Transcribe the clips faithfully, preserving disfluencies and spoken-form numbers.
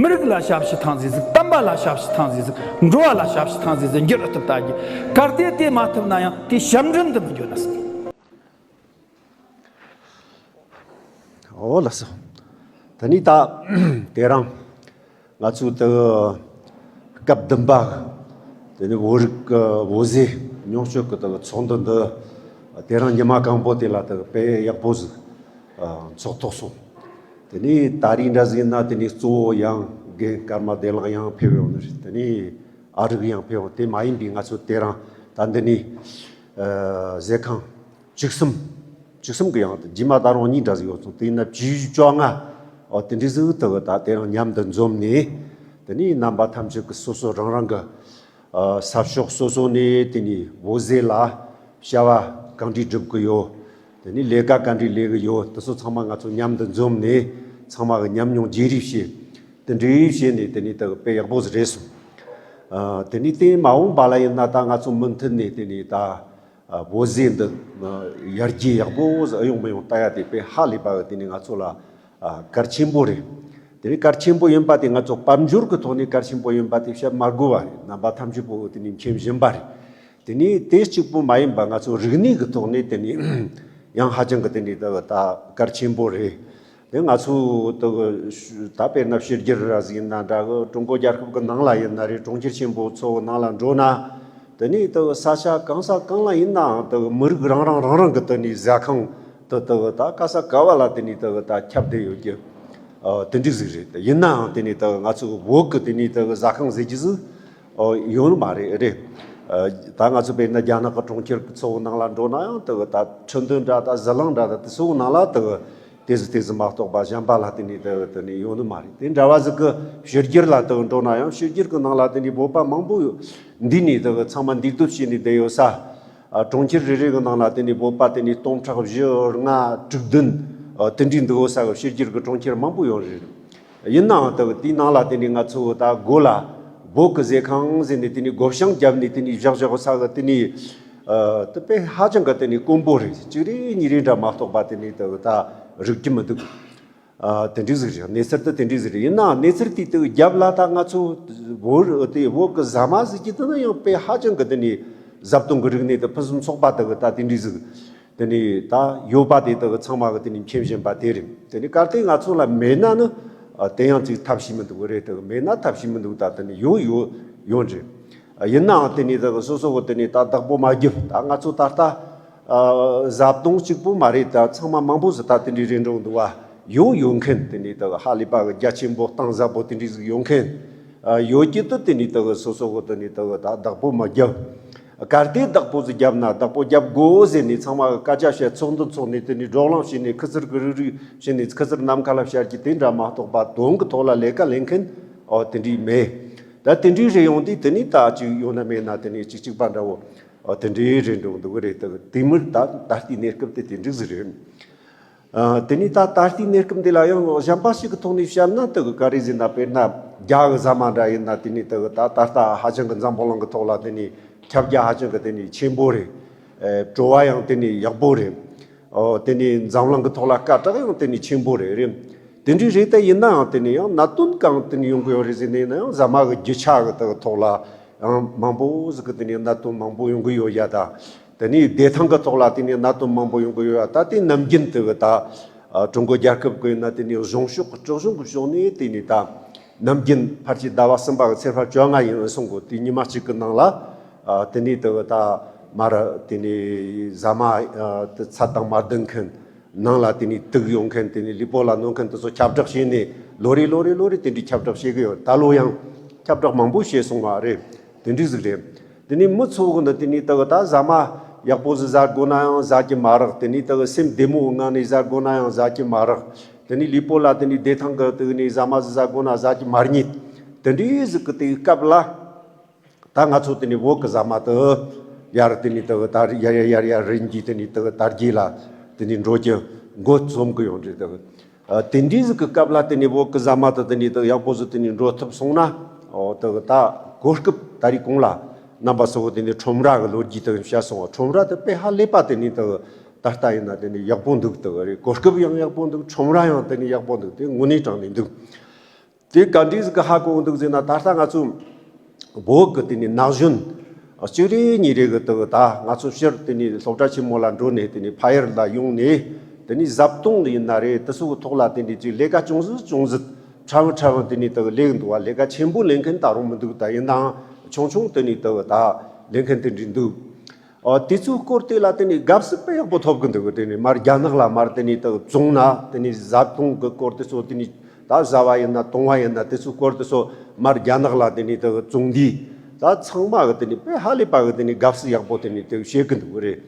མི་རིགས་ལ་ཞབས་ཕྱི་ཐང་ཟིག་ཟིག་དམ་པ་ལ་ཞབས་ཕྱི་ཐང་ཟིག་ཟིག་འགྲོ་བ་ལ་ཞབས་ཕྱི་ཐང་ཟིག་ཟིག་འགྱུར་ཐུབ་ལྟ་རྒྱུ། གལ་ཏེ་དེ་མ་ཐུབ་ན་ཡང་དེ་ཞབས་འདྲེན་དུ་མི་འགྱུར་ན་ཟིག་ཨོ་ལགས་སོ། ད་ནི་ད་དེ་རིང་ང་ཚོ་ད་སྐབས་བདུན་པ་དེ་ནི་བོད་རིགས་བོད་ཟས་ཉུང་སྤྱོད་ཀྱི་ད་ཚོགས་འདུ་འདི་དེ་རིང་ཉི་མ་གང་པོ་དེ་ལ་ད་དཔེ་ཡག་པོ་ཟིག་ཚོགས་ཐུབ་སོང་། དེ་ནི་ད་རིང་འདྲ་ཟིག་ཡིན་ན་དེ་ནི་གཙོ་བོ་ཡང་རྒན་ཀརྨ་བདེ་ལེགས་ཡང་ཕེབས་ཡོང་ནི་རེད། དེ་ནི་ཨ་རིག་ཡང་ཕེབས་ཡོང་། དེ་མ་ཡིན་པའི་ང་ཚོ་དེ་རིང་ད་འདི་ནི་ཟས་ཁང་བཅུ་གསུམ། བཅུ་གསུམ་གི་ཡང་རྗེས་མ་ད་རུང་གཉིས་འདྲ་ཟིག་ཡོད་སོང་། དེ་ཡིན་ན་བཅུ་བཅོ་ལྔ། ཨོ་དེ་འདྲ་ཟིག་ད་གི་ད་དེ་རིང་མཉམ་དུ་འཛོམས་ནས། དེ་ནས་རྣམ་པ་ཐམས་ཅད་ཀྱི་སོ་སོ་རང་རང་གི་ས་ཕྱོགས་སོ་སོ་ནས་དེ་ནས་བོད་ཟས་ལ་བྱ་བ་གང་འདྲ་སྒྲུབ་གི་ཡོད། དེ་ནས་ལས་ཀ་གང་འདྲ་ལས་གི་ཡོད། དེ་ཚོ་ཚང་མ་ང་ཚོ་མཉམ་དུ་འཛོམས་ནས་ཚང་མ་གི་ཉམས་མྱོང་བརྗེ་རེས་བྱས། དེ་འདྲ་བྱས་ནས་དེ་ནས་ད་གི་དཔེ་ཡག་པོ་ཟིག་རེད་སོང་། དེ་ནས་དེ་མ་འོངས་པ་ལ་ཡིན་ན་ད་ང་ཚོ་མུ་མཐུད་ནས་དེ་ནས་ད། བོད་ཟས་འདི་ཡར་རྒྱས་ཡག་པོ་ཟིག་ཨེ་ཡོང་མི་ཡོང་ལྟ་ཡ་དེ་དཔེ་ཧ་ལས་པ་གི་དེ་ནི་ང་ཚོ་ལ་གལ་ཆེན་པོ་རེད། དེ་ནི་གལ་ཆེན་པོ་ཡིན་པ་དེ་ང་ཚོ་དཔལ་འབྱོར་གི་ཐོག་ནས་གལ་ཆེན་པོ་ཡིན་པ་དེ་བཤད་མ་དགོས་པ་རེད། རྣམ་པ་ཐམས་ཅད་པོ་གི་དེ་ནི་མཁྱེན་བཞིན་པ་རེད། དེ་ནི་དེ་གཅིག་པོ་མ་ཡིན་པ་ང་ཚོ་རིག་གནས་གི་ཐོག་ནས་དེ་ནི་ཡང་ཧ་ཅང་གི་དེ་ནི་ད་ད་གལ་ཆེན་པོ་རེད། དེ་ང་ཚོ་ད་ད་དཔེར་ན་ཕྱི་རྒྱལ་ར་ཟིག་ཡིན་ན་འདྲ་གི། ཀྲུང་གོ་རྒྱལ་ཁབ་ཀྱི་ནང་ལ་ཡིན་ན་རེད། གྲོང་ཁྱེར་ཆེན་པོ་ཚོ་ནང་ལ་འགྲོ་ན། དེ་ནས་ད་ས་ཆ་གང་ས་གང་ལ་ཡིན་ནའང་ད་མི་རིགས་རང་རང་རང་རང་གི་དེ་ནས་ཟ་ཁང་དེ་ད་ད་ག་ས་ག་བ་ལ་དེ་ནས་ད་ད་ཁྱབ་བསྡད་ཡོད་ཀྱི། ཨ་དེ་འདྲ་ཟིག་རེད། ཡིན་ནའང་དེ་ནས་ད་ང་ཚོ་བོད་ཀྱི་དེ་ནས་ད་ཟ་ཁང་ཟེར་རྒྱུ་ཟིག་ཨོ་ཡོད་ནི་མ་རེད། རེད། ཨ་ད་ང་ཚོ་དཔེར་ན་རྒྱ་ནག་གི་གྲོང་ཁྱེར་ཚོ་ནང་ལ་འགྲོ་ན་ཡང་ད་ད་ཁྲིན་ཏུའུ་འདྲ་ད་ཟི་ལིང་འདྲ་ད་དེ་ཚོ་ནང་ལ་ད་དེ་ཟིག་དེ་ཟིག་མ་གཏོགས་པ་གཞན་པ་ལ་དེ་ནས་ད་དེ་ནས་ཡོད་ནི་མ་རེད། དེ་འདྲ་བ་ཟིག་གི་ཕྱི་རྒྱལ་ལ་ད་འགྲོ་ན་ཡང་ཕྱི་རྒྱལ་གི་ནང་ལ་དེ་ནས་བོད་པ་མང་པོ་ཡོད། འདི་ནས་ད་ཚང་མ་འདུས་སྡོད་བྱས་ནས་བསྡད་ཡོད་ས། ཨ་གྲོང་ཁྱེར་རེ་རེ་གི་ནང་ལ་དེ་ནས་བོད་པ་དེ་ནས་སྟོང་ཕྲག་བཞི་ལྔ་དྲུག་བདུན་ཨ་དེ་འདྲའི་འདུག་ས་གི་ཕྱི་རྒྱལ་གི་གྲོང་ཁྱེར་མང་པོ་ཡོད་རེད། ཡིན་ནའང་ད་དེའི་ནང་ལ་དེ་ནས་ང་ཚོ་ད་སྒོ་ལ་བོད་གི་ཟས་ཁང་ཟེར་ནས་དེ་ནས་སྒོ་བྱང་བརྒྱབ་ནས་དེ་ནས་བཞག་བཞག་ས་གི་དེ་ནས་ཨ་དེ་དཔེ་ཧ་ཅང་གི་དེ་ནས་དཀོན་པོ་རེད། གཅིག་རེ་གཉིས་རེ་འདྲ་མ་གཏོགས་པ་དེ་ནས་ད་ད་རིག་གི་མི་འདུག་ཨ་དེ་འདྲ་ཟིག་རེད། གནས་ཚུལ་དེ་དེ་འདྲ་ཟིག་རེད། ཡིན་ནའང་གནས་ཚུལ་དེ་དེ་རྒྱབ་ལ་ད་ང་ཚོ་བོད་དེ་བོད་གི་ཟ་མ་ཟེར་རྒྱུ་དེ་ནི་ཡང་དཔེ་ཧ་ཅང་གི་དེ་ནས་བཟའ་བཏུང་གི་རིག་གནས་དེ་ཕུན་སུམ་ཚོགས་པ་དེ་གི་ད་དེ་འདྲ་ཟིག་དེ་ནས་ད་ཡོད་པ་དེ་དེ་གི་ཚང་མ་གི་དེ་ནས་མཁྱེན་བཞིན་པ་དེ་རེད། དེ་ནས་གལ་ཏེ་ང་ཚོ་ལ་མེད་ན་ནི་ཨ་དེ་ཡང་ཅིག་ཐབས་ཤེས་མི་འདུག་གི་རེད། དེ་གི་མེད་ན་ཐབས་ཤེས་མི་འདུག་ད་དེ་ནས་ཡོད་ཡོད་ཡོད་རེད། ཡིན་ནའང་དེ་ནས་ད་གི་སོ་སོ་གི་དེ་ནས་ད་བདག་པོ་མ་བརྒྱབ། ད་ང་ཚོ་ད་ལྟ་ཨ་བཟའ་བཏུང་གཅིག་པུ་མ་རེད། ད་ཚང་མ་མང་པོ་ཟིག་ད་དེ་འདྲའི་རེད་འགྲོ་འདུག་བ། ཡོད་ཡོད་མཁན་དེ་ནས་ད་གི་ཧ་ལས་པ་གི་རྒྱ་ཆེན་པོ་གཏིང་ཟབ་པོ་དེ་འདྲའི་ཟིག་ཡོད་མཁན། ཨ་ཡོད་ཀྱི་དུ་དེ་ནས་ད་གི་སོ་སོ་གི་དེ་ནས་ད་གི་ད་བདག་པོ་མ་བརྒྱབ། གལ་ཏེ་བདག་པོ་ཟིག་བརྒྱབ་ན་བདག་པོ་བརྒྱབ་དགོས་ཟེར་ནས་ཚང་མ་གི་སྐད་ཆ་བཤད། ཚོགས་འདུ་ཚོགས་ནས་དེ་ནས་བགྲོ་གླེང་བྱས་ནས་ཁུ་ཚུར་གི་རིག་རིག་བྱས་ནས་ཁུ་ཚུར་ནམ་མཁའ་ལ་བཤད་རྒྱུ་དེ་འདྲ་མ་གཏོགས་པ་དོན་གི་ཐོག་ལ་ལས་ཀ་ལས་མཁན་ཨོ་དེ་འདྲའི་མེད། ད་དེ་འདྲའི་རེ་ཡོང་དུས་དེ་ནི་ད་ཅིག་ཡོད་ན་མེད་ན་དེ་ནི་ཅིག་ཅིག་པ་འདྲ་བོ་ཨོ་དེ་འདྲའི་རེ་འགྲོ་འདུག་གི་རེད། ད་དེ་མིར་ད་ད་ལྟའི་གནས་སྐབས་དེ་དེ་འདྲ་ཟིག་རེད། ཨ་དེ་ནི་ད་ད་ལྟའི་གནས་སྐབས་འདི་ལ་ཡང་གཞན་པ་ཞིག་གི་ཐོག་ནས་བཤད་ན་ད་གི་ག་རེ་ཟེར་ན། དཔེར་ན་རྒྱ་གི་ཟ་མ་འདྲ་ཡིན་ན་དེ་ནི་ད་གི་ད་ད་ལྟ་ཧ་ཅང་གི་འཛམ་བུ་གླིང་གི་ཐོག་ལ་དེ་ནི་ཁྱབ་རྒྱ་ཧ་ཅང་གི་དེ་ནི་ཆེན་པོ་རེད། ཨེ་བྲོ་བ་ཡང་དེ་ནི་ཡག་པོ་རེད། ཨོ་དེ་ནི་འཛམ་གླིང་གི་ཐོག་ལ་སྐད་གྲགས་ཡང་དེ་ནི་ཆེན་པོ་རེད། རེད། དེ་འདྲའི་རེད། ད་ཡིན་ནའང་དེ་ནི་ཡང་གནད་དོན་གང་དེ་ནི་ཡོང་གི་ཡོད་རེད་ཟེར་ནས་ན། ཡང་ཟ་མ་གི་རྒྱུ་ཆ་གི་ད་གི་ཐོག་ལ་ཡང་མང་པོ་ཟིག་གི་དེ་ནི་གནད་དོན་མང་པོ་ཡོང་གི་ཡོད་ཡ། ད་དེ་ནི་བདེ་ཐང་གི་ཐོག་ལ་དེ་ནི་གནད་དོན་མང་པོ་ཡོང་གི་ཡོད་ཡ། ད་དེ་ནམ་རྒྱུན་དེ་གི་ད་ཨ་ཀྲུང་གོ་རྒྱལ་ཁབ་ཀྱི་ཡིན་ན་དེ་ནི་གཞུང་ཕྱོགས་ཀྱི་སྲིད་གཞུང་གི་ཕྱོགས་ནས་དེ་ནི་ད་ནམ་རྒྱུན་ཕལ་ཆེར་ཟླ་བ་གསུམ་པ་གི་ཚེས་པ་བཅོ་ལྔ་ཡིན་སོང་གོ། དེ་ཉི་མ་གཅིག་གི་ནང་ལ་ཨ་དེ་ནི་དེ་གི་ད་མར་དེ་ནི་ཟ་མ་ཨ་དེ་ཚད་དང་མ་ལྡན་མཁན། ནང་ལ་དེ་ནི་དུག་ཡོང་མཁན། དེ་ནི་ལུས་པོ་ལ་གནོད་མཁན་དེ་ཚོ་ཁྱབ་བསྒྲགས་བྱས་ནས་ལོ་རེ་ལོ་རེ་ལོ་རེ་དེ་འདྲའི་ཁྱབ་བསྒྲགས་བྱེད་གི་ཡོད། ད་ལོ་ཡང་ཁྱབ་བསྒྲགས་མང་པོ་བྱས་སོང་བ་རེད། དེ་འདྲའི་ཟིག་རེད། དེ་ནི་མི་ཚོ་གི་ནི་དེ་ནི་ད་གི་ད་ཟ་མ་ཡག་པོ་ཟིག་ཟ་དགོས་ན་ཡང་ཟ་གི་མ་རག། དེ་ནི་ད་གི་སེམས་བདེ་མོ་ངང་ནས་ཟ་དགོས་ན་ཡང་ཟ་གི་མ་རག། དེ་ནི་ལུས་པོ་ལ་དེ་ནི་བདེ་ཐང་གི་དེ་ནི་ཟ་མ་ཟིག་ཟ་དགོས་ན་ཟ་གི་མ་རྙེད། དེ་འདྲའི་ཟིག་གི་དེ་སྐབས་ལ། ད་ང་ཚོ་དེ་ནི་བོད་གི་ཟ་མ་དེ་ཡར་དེ་ནི་དེ་གི་ད་ཡར་ཡར་ཡར་ཡར་རིམ་གྱིས་དེ་ནི་དེ་གི་དར་རྒྱས་ལ་དེ་ནི་འགྲོ་རྒྱུ་འགོ་རྩོམ་གི་ཡོང་རེད། དེ་གི་ཨ་དེ་འདྲའི་ཟིག་གི་སྐབས་ལ་དེ་ནི་བོད་གི་ཟ་མ་དེ་དེ་ནི་དེ་ཡག་པོ་ཟིག་དེ་ནི་འགྲོ་ཐུབ་སོང་ན། ཨོ་དེ་གི་ད་གོ་སྐབས་ད་རེས་གོང་ལ་རྣམ་པ་ཚོ་གི་དེ་ནི་ཁྲོམ་ར་གི་ལོ་རྒྱུས་དེ་གི་བཤད་སོང་བ། ཁྲོམ་ར་དེ་དཔེ་ཧ་ལས་པ་དེ་ནི་དེ་གི་ད་ལྟ་ཡིན་ན་དེ་ནི་ཡག་པོ་འདུག། དེ་གི་རེད། གོ་སྐབས་ཡང་ཡག་པོ་འདུག། ཁྲོམ་ར་ཡང་དེ་ནི་ཡག་པོ་འདུག། དེ་དངོས་གནས་དྲང་ནས་འདུག། དེ་ག་འདྲས་ཟིག་གི་ཧ་གོ་འདུག་ཟེར་ན། ད་ལྟ་ང་ཚོ་བོད་ཀྱི་དེ་ནས་ན་གཞོན་གཅིག་རེ་གཉིས་རེ་གི་དེ་གི་ད་ང་ཚོ་ཕྱིར་དེ་ནས་སློབ་གྲྭ་ཆེན་མོ་ལ་འགྲོ་ནས། དེ་ནས་ཕ་ཡུལ་ལ་ཡོང་ནས། དེ་ནས་བཟའ་བཏུང་ཡིན་ན་རེད། དེ་ཚོ་གི་ཐོག་ལ་དེ་ནས་ཅིག་ལས་ཀ་ཅུང་ཟད་ཅུང་ཟད་ཕྲ་བུ་ཕྲ་བུ་དེ་ནས་དེ་གི་ལས་འདུག་བ། ལས་ཀ་ཆེན་པོ་ལས་མཁན་ད་རུང་མི་འདུག། ད་ཡིན་ནའང་ཆུང་ཆུང་དེ་ནས་དེ་གི་ད་ལས་མཁན་དེ་འདྲས་འདུག། ཨོ། དེ་ཚོའི་སྐོར་དེ་ལ་དེ་ནས་དགའ་བསུ་དཔེ་ཡག་པོ་ཐོབ་གི་འདུག། དེ་ནས་མར་རྒྱ་ནག་ལ་མར་དེ་ནས་དེ་བཙོང་ན། དེ་ནས་བཟའ་བཏུང་གི་སྐོར་དེ་ཚོ་དེ་ནས་ད་བཟའ་བ་ཡིན་ན་བཏུང་བ་ཡིན་ན། དེ་ཚོའི་སྐོར་དེ་ཚོ་མར་རྒྱ་ནག་ལ་དེ་ནས་དེ་བཙོང་དུས། ད་ཚང་མ་གི་དེ་ནས་དཔེ་ཧ་ལས་པ་གི་དེ་ནས་དགའ་བསུ་ཡག་པོ་དེ་ནས་དེ་བྱེད་གི་འདུག་རེད།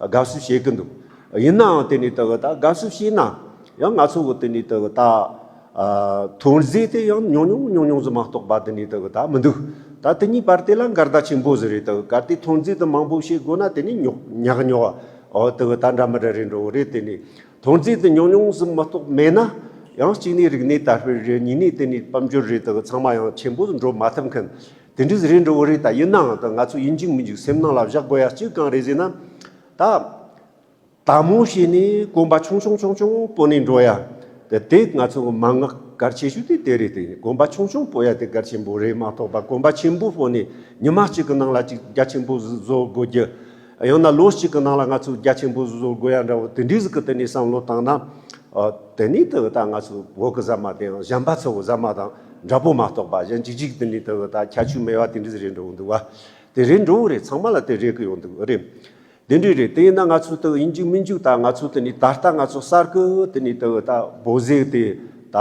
དགའ་བསུ་བྱེད་ཀྱི་འདུག། ཡིན་ནའང་དེ་ནས་དེ་གི་ད་དགའ་བསུ་བྱས་ན་ཡང་ང་ཚོ་གི་དེ་ནས་དེ་གི་ད་ཨ་ཐོན་རྫས་དེ་ཡང་ཉུང་ཉུང་ཉུང་ཉུང་ཟིག་མ་གཏོགས་པ་དེ་ནས་དེ་གི་ད་མི་འདུག། ད་དེ་གཉིས་བར་དེ་ལ་འགལ་ཟླ་ཆེན་པོ་ཟིག་རེད། དེ་གི་གལ་ཏེ་ཐོན་རྫས་དེ་མང་པོ་བྱེད་དགོས་ན་དེ་ནས་ཉོག་ཉག་ཉོག་ཨོ་དེ་གི་ད་འདྲ་མི་འདྲ་རེད་འགྲོ་གི་རེད། དེ་ནས་ཐོན་རྫས་དེ་ཉུང་ཉུང་ཟིག་མ་གཏོགས་མེད་ན། ཡང་གཅིག་ནས་རིག་གནས་དར་སྤེལ་རེད། གཉིས་ནས་དེ་ནས་དཔལ་འབྱོར་རེད། དེ་གི་ཚང་མ་ཡང་ཆེན་པོ་ཟིག་འགྲོ་མ་ཐུབ་མཁན་དེ་འདྲ་ཟིག་རེད་འགྲོ་གི་རེད། ད་ཡིན་ནའང་ད་ང་ཚོ་ཡིན་གཅིག་མིན་གཅིག་སེམས་ནང་ལ་བཞག་དགོས་ཡ་གཅིག་གང་རེད་ཟེར་ན། ད་དལ་མོ་བྱས་ནས་གོམ་པ་ཆུང་ཆུང་ཆུང་ཆུང་སྤོ་ནས་འགྲོ་ཡ། དེ་དེ་ང་ཚོ་གི་མན་ངག་གལ་ཆེ་ཤོས་དེ་དེ་རེད། དེ་གོམ་པ་ཆུང་ཆུང་སྤོ་ཡ་དེ་གལ་ཆེན་པོ་རེད་མ་གཏོགས་པ། གོམ་པ་ཆེན་པོ་སྤོ་ནས་ཉི་མ་གཅིག་གི་ནང་ལ་ཅིག་རྒྱ་ཆེན་པོ་ཟིག་བཟོ་དགོས་རྒྱུ། ཡང་ན་ལོ་གཅིག་གི་ནང་ལ་ང་ཚོ་རྒྱ་ཆེན་པོ་ཟིག་བཟོ་དགོས་ཡ་འདྲ་བོ་དེ་འདྲའི་ཟིག་གི་དེ་ནས་བསམ་བློ་བཏང་ན། ཨ། དེ་ནས་དེ་ད་ང་ཚོ་བོད་གི་ཟ་མ་དེ་ཡང་གཞན་པ་ཚོ་གི་ཟ་མ་དང་འདྲ་པོ་མ་གཏོགས་པ། གཞན་གཅིག་གཅིག་དེ་ནས་དེ་ད་ཁྱད་ཆོས་མེད་པ་དེ་འདྲ་ཟིག་རེད་འགྲོ་གི་འདུག་བ། དེ་རེད་འགྲོ་གི་རེད། ཚང་མ་ལ་དེ་རེད་གི་ཡོང་འདུག་རེད། དེ་འདྲ་རེད། དེ་ཡིན་ན་ང་ཚོ་དེ་ཡིན་གཅིག་མིན་གཅིག་ད་ང་ཚོ་དེ་ནས་ད་ལྟ་ང་ཚོ་གསར་གི་དེ་ནས་དེ་ད་བོད་ཟས་དེ་ད་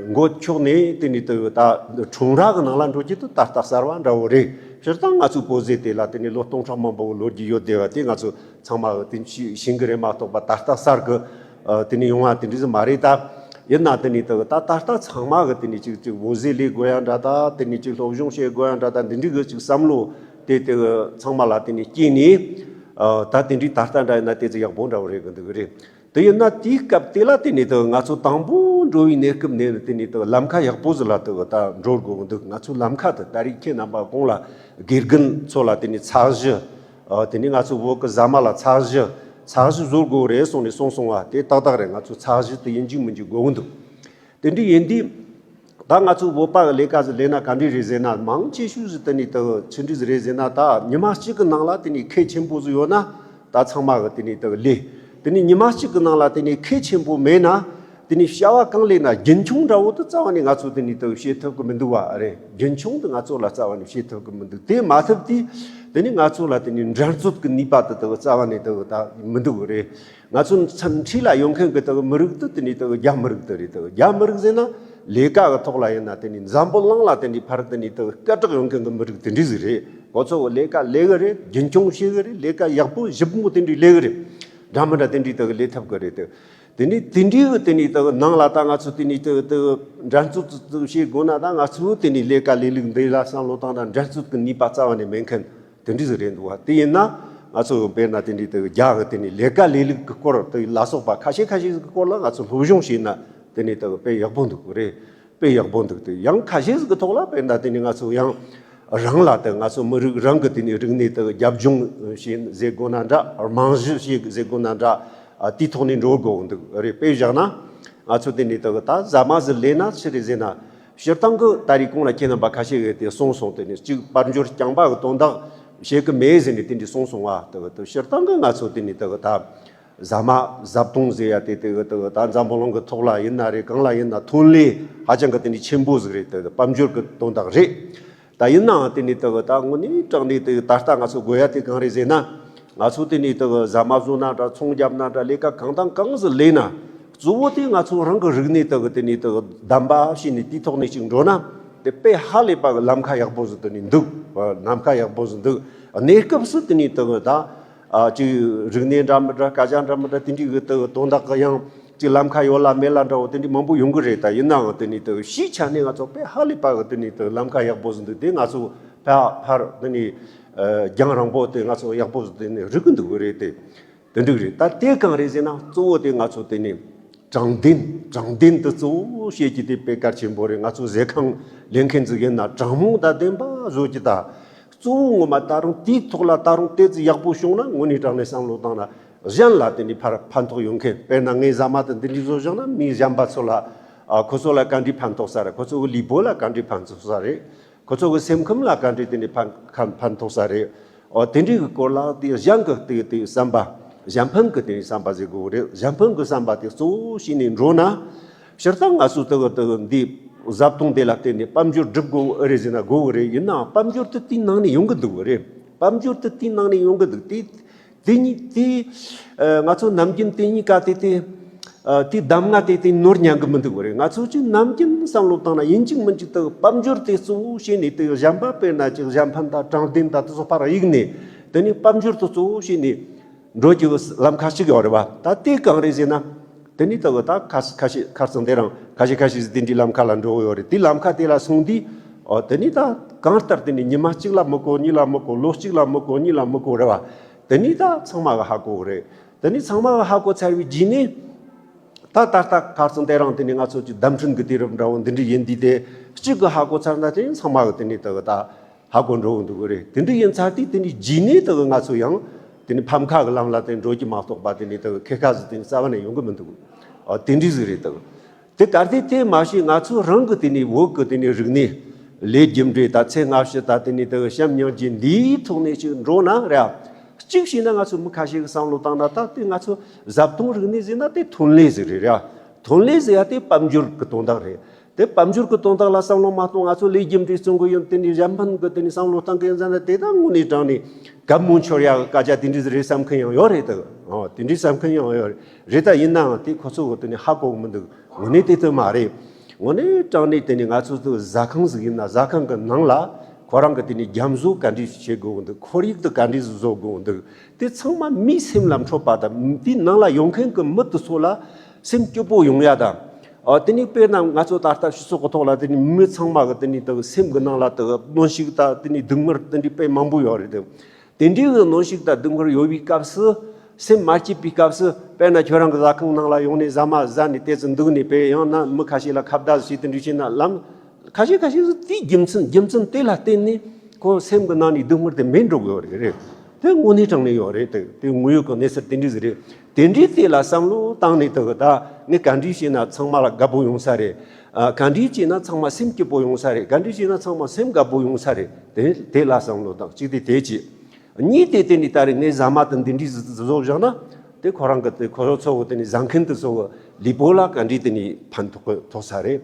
འགོ་ཁྱོག་ནས་དེ་ནས་དེ་ད་ཁྲོམ་ར་གི་ནང་ལ་འགྲོ་རྒྱུ་དེ་ད་ལྟ་གསར་བ་འདྲ་བོ་རེད། སྤྱིར་བཏང་ང་ཚོའི་བོད་ཟས་དེ་ལ་དེ་ནས་ལོ་སྟོང་ཕྲག་མང་པོ་ལོ་རྒྱུས་ཡོད་བསྡད་པ་དེ་ང་ཚོ་ཚང་མ་གི་དེ་ཤེས་ཤེས་གི་རེད་མ་གཏོགས་པ། ད་ལྟ་གསར་གི་ཨ་དེ་ནས་ཡོང་བ་དེ་འདྲ་ཟིག་མ་རེད་ད། ཡིན་ན་དེ་ནས་དེ་ད་ད་ལྟ་ཚང་མ་གི་དེ་ནས་ཅིག་ཅིག་བོད་ཟས་ལས་དགོས་ཡ་འདྲ་ད། དེ་ནས་ཅིག་སློབ་སྦྱོང་བྱེད་དགོས་ཡ་འདྲ་ད། འདི་འདྲའི་གི་ཅིག་བསམ་བློ་དེ་དེ་གི་ཚང་མ་ལ་དེ་ནས་སྐྱེས་ནས། ཨ་ད་དེ་འདྲའི་ད་ལྟ་འདྲ་ཡིན་ན་དེ་ཚོ་ཡག་པོ་འདྲ་བོ་རེད་གི་འདུག་གི་རེད། དེ་ཡིན་ན་དེའི་སྐབས་དེ་ལ་དེ་ནས་དེ་ང་ཚོ་དང་པོ་འགྲོ་བའི་གནས་སྐབས་ནས་དེ་ནས་དེ་ལམ་ཁ་ཡག་པོ་ཟིག་ལ་དེ་ད་འགྲོ་དགོས་གི་འདུག། ང་ཚོའི་ལམ་ཁ་དེ་ད་རེས་ཁྱེད་རྣམ་པ་གོང་ལ་དགེ་རྒན་ཚོ་ལ་དེ་ནས་ཚད་གཞི། ཨ་དེ་ནས་ང་ཚོ་བོད་གི་ཟ་མ་ལ་ཚད་གཞི་ཚད་གཞི་བཟོ་དགོས་རེད་གསུངས་ནས་གསུངས་སོང་བ། དེ་ཏག་ཏག་རེད། ང་ཚོ་ཚད་གཞི་དེ་ཡིན་གཅིག་མིན་གཅིག་དགོས་གི་འདུག། དེ་འདྲ་ཡིན་དུས། ད་ང་ཚོ་བོད་པ་གི་ལས་ཀ་ཟིག་ལས་ན་ག་འདྲ་རེད་ཟེར་ན། མང་ཆེ་ཤོས་ཟིག་དེ་ནས་དེ་ཆི་འདྲ་ཟིག་རེད་ཟེར་ན། ད་ཉི་མ་གཅིག་གི་ནང་ལ་དེ་ནས་ཁེ་ཆེན་པོ་ཟིག་ཡོད་ན་ད་ཚང་མ་གི་དེ་ནས་དེ་ལས། དེ་ནས་ཉི་མ་གཅིག་གི་ནང་ལ་དེ་ནས་ཁེ་ཆེན་པོ་མེད་ན། དེ་ནས་བྱ་བ་གང་ལས་ན་རྒྱུན་འཁྱོངས་འདྲ་བོ་དེ་རྩ་བ་ནས་ང་ཚོ་དེ་ནས་དེ་བྱེད་ཐུབ་གི་མི་འདུག་བ་རེད། རྒྱུན་འཁྱོངས་དེ་ང་ཚོ་ལ་རྩ་བ་ནས་བྱེད་ཐུབ་གི་མི་འདུག། དེ་མ་ཐུབ་དུས་དེ་ནས་ང་ཚོ་ལ་དེ་ནས་འགྲན་རྩོད་ཀྱི་ནུས་པ་དེ་དེ་རྩ་བ་ནས་དེ་ད་མི་འདུག་གི་རེད། ང་ཚོ་འཚམས་འཁྲིས་ལ་ཡོང་མཁན་གྱི་དེ་མི་རིགས་དེ་དེ་ནས་དེ་རྒྱ་མི་རིགས་དེ་རེད། དེ་རྒྱ་མི་རིགས་ཟེར་ན་ལས་ཀ་གི་ཐོག་ལ་ཡིན་ན། དེ་ནས་འཛམ་བུ་གླིང་ལ་དེ་འདྲའི་ཕར་དེ་ནས་དེ་སྐད་གྲགས་ཡོང་མཁན་གྱི་མི་རིགས་དེ་འདྲ་ཟིག་རེད། ཁོ་ཚོ་གི་ལས་ཀ་ལས་གི་རེད། རྒྱུན་འཁྱོངས་བྱེད་གི་རེད། ལས་ཀ་ཡག་པོ་ཞིབ་མོ་དེ་འདྲའི་ལས་གི་རེད། འདྲ་མི་འདྲ་དེ་འདྲའི་དེ་གི་ལས་ཐུབ་གི་རེད། དེ་དེ་ནས་དེ་འདྲའི་གི་དེ་ནས་དེ་གི་ནང་ལ་ད་ང་ཚོ་དེ་ནས་དེ་གི་དེ་གི་འགྲན་རྩོད་དེ་བྱེད་དགོས་ན། ད་ང་ཚོ་དེ་ནས་ལས་ཀ་ལས་ལུགས་འདི་ལ་བསམ་བློ་བཏང་ན་འགྲན་རྩོད་གི་ནུས་པ་རྩ་བ་ནས་མེད་མཁན་དེ་འདྲ་ཟིག་རེད་འདུག་བ། དེ་ཡིན་ན་ང་ཚོ་དཔེར་ན་དེ་འདྲའི་དེ་གི་རྒྱ་གི་དེ་ནས་ལས་ཀ་ལས་ལུགས་གི་སྐོར་དེ་ལ་སོགས་པ་ཁ་ཤས་ཁ་ཤས་ཟིག་གི་སྐོར་ལ་ང་ཚོ་སློབ་སྦྱོང་བྱས་ན་དེ་ནས་དེ་གི་དཔེ་ཡག་པོ་འདུག་གི་རེད། དཔེ་ཡག་པོ་འདུག། དེ་ཡང་ཁ་ཤས་ཟིག་གི་ཐོག་ལ་དཔེར་ན་དེ་ནས་ང་ཚོ་ཡང་རང་ལ་དེ་ང་ཚོ་མི་རིགས་རང་གི་དེ་ནས་རིག་གནས་དེ་རྒྱབ་ལྗོངས་བྱས་ཟེར་དགོས་ན་འདྲ། རྨང་གཞི་བྱས་ཟེར་དགོས་ན་འདྲ། ཨ་དེའི་ཐོག་ནས་འགྲོ་དགོས་འདུག་རེད། དཔེ་བཞག་ན་ང་ཚོ་དེ་ནས་དེ་གི་ད་ཟ་མ་ཟིག་ལས་ན་ཆི་རེད་ཟེར་ན། སྤྱིར་བཏང་གི་ད་རེས་གོང་ལ་ཁྱེད་རྣམ་པ་ཁ་ཤས་ཀྱིས་དེ་གསུངས་སོང་། དེ་ནས་གཅིག་དཔལ་འབྱོར་རྐྱང་པ་གི་དོན་དག་བྱེད་གི་མེད་ཟེར་ནས་དེ་འདྲ་གསུངས་སོང་བ། དེ་གི་དེ་སྤྱིར་བཏང་གི་ང་ཚོ་དེ་ནས་དེ་གི་ད་ཟ་མ་བཟའ་བཏུང་ཟེར་ཡ་དེ་དེ་གི་དེ་གི་ད་འཛམ་བུ་གླིང་གི་ཐོག་ལ་ཡིན་ན་རེད། གང་ལ་ཡིན་ན་ཐོན་ལས་ཧ་ཅང་གི་དེ་འདྲ་ཆེན་པོ་ཟིག་རེད། དེ་དཔལ་འབྱོར་གི་དོན་དག་རེད། ད་ཡིན་ནའང་དེ་ནས་དེ་གི་ད་དངོས་གནས་དྲང་གནས་དེ་གི་ད་ལྟ་ང་ཚོ་དགོས་ཡ་དེ་གང་རེད་ཟེར་ན། ང་ཚོ་དེ་ནས་དེ་གི་ཟ་མ་བཟོ་ན་འདྲ། ཚོང་རྒྱབ་ན་འདྲ། ལས་ཀ་གང་དང་གང་ཟིག་ལས་ན། གཙོ་བོ་དེ་ང་ཚོ་རང་གི་རིག་གནས་དེ་གི་དེ་ནས་དེ་གི་གདམ་པ་བྱས་ནས་དེའི་ཐོག་ནས་ཅིག་འགྲོ་ན། དེ་དཔེ་ཧ་ལས་པ་གི་ལམ་ཁ་ཡག་པོ་ཟིག་དེ་ནས་འདུག། ལམ་ཁ་ཡག་པོ་ཟིག་འདུག། གནས་སྐབས་སུ་དེ་ནས་དེ་གི་ད་ཨ་ཅིག་རིག་གནས་འདྲ་མི་འདྲ། སྐད་ཆ་འདྲ་མི་འདྲ། དེ་འདྲའི་གི་དེ་གི་དོན་དག་གི་ཡང་ཅིག་ལམ་ཁ་ཡོད་ལ་མེད་ལ་འདྲ་བོ་དེ་འདྲའི་མང་པོ་ཡོང་གི་རེད། ད་ཡིན་ནའང་དེ་ནས་དེ་གི་སྤྱིའི་ཆ་ནས་ང་ཚོ་དཔེ་ཧ་ལས་པ་གི་དེ་ནས་དེ་གི་ལམ་ཁ་ཡག་པོ་ཟིག་འདུག། དེ་ང་ཚོ་ཕ་ཕར་དེ་ནས་ཨ་རྒྱང་རིང་པོ་དེ་ང་ཚོ་ཡག་པོ་ཟིག་དེ་ནས་རིག་གི་འདུག་གི་རེད། དེ་དེ་འདྲ་གི་རེད། ད་དེ་གང་རེད་ཟེར་ན། གཙོ་བོ་དེ་ང་ཚོ་དེ་ནས་དྲང་བདེན། དྲང་བདེན་དེ་གཙོ་བོ་བྱེད་རྒྱུ་དེ་དཔེ་གལ་ཆེན་པོ་རེད། ང་ཚོ་ཟས་ཁང་ལས་མཁན་ཟིག་ཡིན་ན་དྲང་མོ་དང་བདེན་པ་བཟོ་རྒྱུ་དང་། གཙོ་བོ་ངོ་མ་ད་རུང་དེའི་ཐོག་ལ་ད་རུང་དེ་ཙི་ཡག་པོ་བྱུང་ན། དངོས་གནས་དྲང་གནས་བསམ་བློ་བཏང་ན་གཞན་ལ་དེ་ནས་ཕར་ཕན་ཐོགས་ཡོང་མཁན། དཔེར་ན་ངས་ཟ་མ་དེ་འདི་འདྲ་བཟོ་བཞག་ན་མི་གཞན་པ་ཚོ་ལ་ ཨ་ཁོ་ཚོ་ལ་ག་འདྲས་ཕན་ཐོགས་ས་རེད། ཁོ་ཚོ་གི་ལུས་པོ་ལ་ག་འདྲས་ཕན་ཐོགས་ས་རེད། ཁོ་ཚོ་གི་སེམས་ཁམས་ལ་ག་འདྲས་དེ་ནས་ཕན་ཕན་ཕན་ཐོགས་ས་རེད། ཨོ་དེ་འདྲའི་གི་སྐོར་ལ་དེ་གཞན་གི་དེ་དེ་བསམ་པ། གཞན་ཕན་གི་དེ་བསམ་པ་ཟེར་དགོས་རེད། གཞན་ཕན་གི་བསམ་པ་དེ་གཙོ་བོ་བྱས་ནས་འགྲོ་ན། སྤྱིར་བཏང་ང་ཚོ་དེ་གི་དེ་གི་འདི་བཟའ་བཏུང་དེ་ལ་བརྟེན་ནས་དཔལ་འབྱོར་སྒྲུབ་དགོས་ཨེ་རེད་ཟེར་ན་དགོས་གི་རེད། ཡིན་ནའང་དཔལ་འབྱོར་དེ་དེའི་ནང་ནས་ཡོང་གི་འདུག་གི་རེད། དཔལ་འབྱོར་དེ་དེའི་ནང་ནས་ཡོང་གི་འདུག་དེ་དེ་ཉིད་དེ་ཨ་ང་ཚོ་ནམ་རྒྱུན་དེ་གཉིས་ཀ་དེ་དེ་ཨ་དེ་གདམ་ང་དེ་དེ་ནོར་ཉན་གི་མི་འདུག་གི་རེད། ང་ཚོ་ཅིག་ནམ་རྒྱུན་བསམ་བློ་བཏང་ན་ཡིན་གཅིག་མིན་གཅིག་དེ་དཔལ་འབྱོར་དེ་གཙོ་བོ་བྱས་ནས་དེ་གཞན་པ་དཔེར་ན་ཅིག་གཞན་ཕན་དང་དྲང་བདེན་དང་དེ་ཚོ་ཕར་གཡུག་ནས་དེ་ནས་དཔལ་འབྱོར་དེ་གཙོ་བོ་བྱས་ནས། འགྲོ་རྒྱུ་གི་ལམ་ཁ་གཅིག་ཡོད་རེད་བ། ད་དེ་གང་རེད་ཟེར་ན། དེ་ནི་ད་གི་ད་ཁ་ཁ་ཤས་ཁ་རྩང་དེ་རང་ཁ་ཤས་ཁ་ཤས་ཟིག་དེ་འདྲའི་ལམ་ཁ་ལ་འགྲོ་གི་ཡོད་རེད། དེ་ལམ་ཁ་དེ་ལ་སོང་དུས། ཨོ་དེ་ནི་ད་གང་ལྟར་དེ་ནི་ཉི་མ་གཅིག་ལ་མི་གོ་གཉིས་ལ་མི་གོ་ལོ་གཅིག་ལ་མི་གོ་གཉིས་ལ་མི་གོ་རེད་བ། དེ་ནི་ད་ཚང་མ་གི་ཧ་གོ་གི་རེད། དེ་ནི་ཚང་མ་གི་ཧ་གོ་ཚར་བའི་རྗེས་ནས། ད་ད་ལྟ་ཁ་རྩང་དེ་རང་དེ་ནི་ང་ཚོ་ཅིག་བརྡ་འཕྲིན་གི་དུས་རབས་འདྲ་བོ་འདི་འདྲ་ཡིན་དུས་དེ་གཅིག་གི་ཧ་གོ་ཚར་ན་དེ་ནི་ཚང་མ་གི་དེ་ནི་ད་གི་ད། ཧ་གོ་འགྲོ་གི་འདུག་གི་རེད། དེ་འདྲ་ཡིན་ཚར་དུས་དེ་ནི་རྗེས་ནས་དེ་གི་ང་ཚོ་ཡང་དེ་ནི་ཕམ་ཁ་གི་ལམ་ལ་དེ་འགྲོ་རྒྱུ་མ་གཏོགས་པ་དེ་ནི་དེ་གི་ཁེ་ཁ་ཟིག་དེ་ནི་རྩ་བ་ནས་ཡོང་གི་མི་འདུག་ཨ་དེ་འདྲ་ཟིག་རེད་དེ་གི། དེ་གར་དེ་དེ་མ་ཤེས་ང་ཚོ་རང་གི་དེ་ནི་བོད་གི་དེ་ནི་རིག་གནས་ལས་རྒྱུ་འབྲས་དང་ཚེ་སྔ་ཕྱི་དང་དེ་ནི་དེ་གི་བྱམས་སྙིང་རྗེ་འདིའི་ཐོག་ནས་ཅིག་འགྲོ་ན་རེད། གཅིག་བྱས་ན་ང་ཚོ་མི་ཁ་ཤས་ཀྱི་བསམ་བློ་བཏང་ན་ད་དེ་ང་ཚོ་བཟའ་བཏུང་རིག་གནས་ཟེར་ན་དེ་ཐོན་ལས་ཟིག་རེད་ར། ཐོན་ལས་ཟེར་ཡ་དེ་དཔལ་འབྱོར་གི་དོན་དག་རེད། དེ་དཔལ་འབྱོར་གི་དོན་དག་ལ་བསམ་བློ་མ་གཏོང་ང་ཚོ་ལས་རྒྱུ་འབྲས་བརྩོན་གི་ཡོད་དེ་ནི་གཞན་ཕན་གི་དེ་ནི་བསམ་བློ་བཏང་གི་ཡིན་ཟེར་ན་དེ་ད་དངོས་གནས་དྲང་ནས་གད་མོ་འཆོར་ཡ་གི་སྐད་ཆ་དེ་འདྲ་ཟིག་རེད་བསམ་མཁན་ཡང་ཡོད་རེད་དེ། ཨོ་དེ་འདྲ་བསམ་མཁན་ཡང་ཡོད་རེད། རེད་ད་ཡིན་ནའང་དེ་ཁོ་ཚོ་གི་དེ་ནི་ཧ་གོ་གི་མི་འདུག་དངོས་གནས་དེ་ལྟར་མ་རེད། དངོས་གནས་དྲང་གནས་དེ་ནི་ང་ཚོ་ཚོ་ཟ་ཁང་ཟིག་ཡིན་ན་ཟ་ཁང་གི་ནང་ལ་ཁོ་རང་གི་དེ་ནི་རྒྱ་མཚོ་ག་འདྲས་བྱེད་དགོས་འདུག་ཁོར་ཡུག་དེ་ག་འདྲས་བཟོ་དགོས་འདུག་དེ་ཚང་མ་མིའི་སེམས་ལ་འཕྲོད་པ་དང་དེའི་ནང་ལ་ཡོང་མཁན་གི་མི་དེ་ཚོ་ལ་སེམས་སྐྱིད་པོ་ཡོང་ཡ་དང་། ཨ་དེ་ནི་དཔེར་ན་ང་ཚོ་ད་ལྟ་སྤྱི་ཚོགས་ཀྱི་ཐོག་ལ་དེ་ནི་མི་ཚང་མ་གི་དེ་ནི་དེ་སེམས་གི་ནང་ལ་དེ་གནོན་ཤུགས་དང་དེ་ནི་སྡུག་བསྔལ་དེ་འདྲས་དཔེ་མང་པོ་ཡོད་རེད་དེ། དེ་འདྲའི་གི་གནོན་ཤུགས་དང་སྡུག་བསྔལ་ཡོད་པའི་སྐབས་སུ་སེམས་མ་སྐྱིད་པའི་སྐབས་སུ་དཔེར་ན་ཁྱོད་རང་གི་ཟ་ཁང་ནང་ལ་ཡོང་ནས་ཟ་མ་ཟ་ནས་དེ་ཚོ་འདུག་ནས་དཔེ་ཡང་ན་མི་ཁ་ཤས་ལ་ཁ་བརྡ་བྱས་དེ་འདྲ་བྱས་ན་ལམ་ཁ་ཤས་ཁ་ཤས་སུ་དེའི་རྒྱུ་མཚན་རྒྱུ་མཚན་དེ་ལ་བརྟེན་ནས་ཁོ་སེམས་ཀྱི་ནང་ནས་སྡུག་བསྔལ་དེ་མེད་འགྲོ་གི་ཡོད་རེད་རེད། དེ་དངོས་གནས་དྲང་གནས་ཡོད་རེད་དེ་དེ་དངོས་ཡོད་ཀྱི་གནས་ཚུལ་དེ་འདྲ་ཟིག་རེད། དེ་འདྲའི་ཐད་ལ་བསམ་བློ་བཏང་ནས་དེ་གི་ད་ངས་ག་འདྲས་བྱས་ན་ཚང་མ་ལ་དགའ་པོ་ཡོང་ས་རེད། ཨ་ག་འདྲས་བྱས་ན་ཚང་མ་སེམས་སྐྱིད་པོ་ཡོང་ས་རེད། ག་འདྲས་བྱས་ན་ཚང་མ་སེམས་དགའ་པོ་ཡོང་ས་རེད། དེ་དེ་ལ་བསམ་བློ་བཏང་གཅིག་དེ་དེ་གཅིག་གཉིས་དེ་དེ་ནི་ད་རེས་ངས་ཟ་མ་དང་འདི་འདྲའི་ཟིག་བཟོ་བཞག་ན་དེ་ཁོ་རང་གི་དེ་ཁོ་ཚོ་ཚོ་གི་དེ་ནི་ཟ་མཁན་དེ་ཚོ་གི་ལུས་པོ་ལ་ག་འདྲའི་དེ་ནི་ཕན་ཐོགས་ཐོགས་ས་རེད།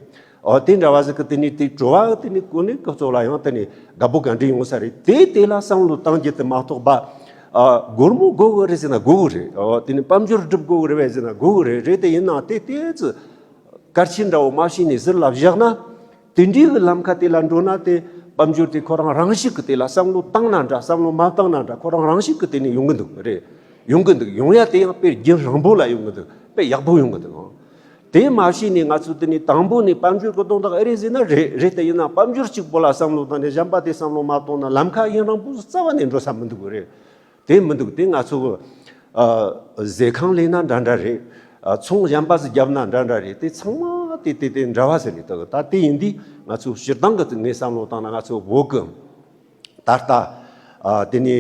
ཨོ་དེ་འདྲ་བ་ཟིག་གི་དེ་ནི་དེ་བྲོ་བ་དེ་ནི་ཀུན་ནས་ཁོ་ཚོ་ལ་ཡང་དེ་ནི་དགའ་པོ་ག་འདྲ་ཡོང་ས་རེད། དེ་དེ་ལ་བསམ་བློ་བཏང་རྒྱུ་དེ་མ་གཏོགས་པ། ཨ་སྒོར་མོ་དགོས་གི་རེད་ཟེར་ན་དགོས་གི་རེད། ཨོ་དེ་ནི་དཔལ་འབྱོར་སྒྲུབ་དགོས་གི་རེད་བས་ཟེར་ན་དགོས་གི་རེད། རེད་དེ་ཡིན་ནའང་དེ་དེ་ཚོ་གལ་ཆེན་འདྲ་བོ་མ་བྱས་ནས་ཟུར་ལ་བཞག་ན། དེ་འདྲའི་གི་ལམ་ཁ་དེ་ལ་འགྲོ་ན་དེ་དཔལ་འབྱོར་དེ་ཁོ་རང་རང་བཞིན་གི་དེ་ལ་བསམ་བློ་བཏང་ན་འདྲ་བསམ་བློ་མ་བཏང་ན་འདྲ་ཁོ་རང་རང་བཞིན་གི་དེ་ནས་ཡོང་གི་འདུག་རེད། ཡོང་གི་འདུག་ཡོང་ཡ་དེ་ཡང་དཔེ་རྒྱུན་རིང་པོ་ལ་ཡོང་གི་འདུག་དཔེ་ཡག་པོ་ཡོང་གི་འདུག་དེ་མ་བྱས་ནས་ང་ཚོ་དེ་ནས་དང་པོ་ནས་དཔལ་འབྱོར་གི་དོན་དག་ཨེ་རེད་ཟེར་ན་རེད་རེད་དེ་ཡིན་ན་དཔལ་འབྱོར་གཅིག་པོ་ལ་བསམ་བློ་བཏང་ནས་གཞན་པ་དེ་བསམ་བློ་མ་བཏང་ན་ལམ་ཁ་ཡུན་རིང་པོ་རྩ་བ་ནས་འགྲོ་ས་མི་འདུག་རེད། དེ་མི་འདུག་དེ་ང་ཚོ་གི་ཨ་ཟས་ཁང་ལས་ན་འདྲ་འདྲ་རེད། ཨ་ཚོང་གཞན་པ་ཟིག་བརྒྱབ་ན་འདྲ་འདྲ་རེད། དེ་ཚང་མ་དེ་དེ་དེ་འདྲ་བ་ཟིག་རེད། ད་ད་དེ་ཡིན་དུས་ང་ཚོ་སྤྱིར་བཏང་གི་ངས་བསམ་བློ་བཏང་ན་ང་ཚོ་བོད་གི་ད་ལྟ་ཨ་དེ་ནས་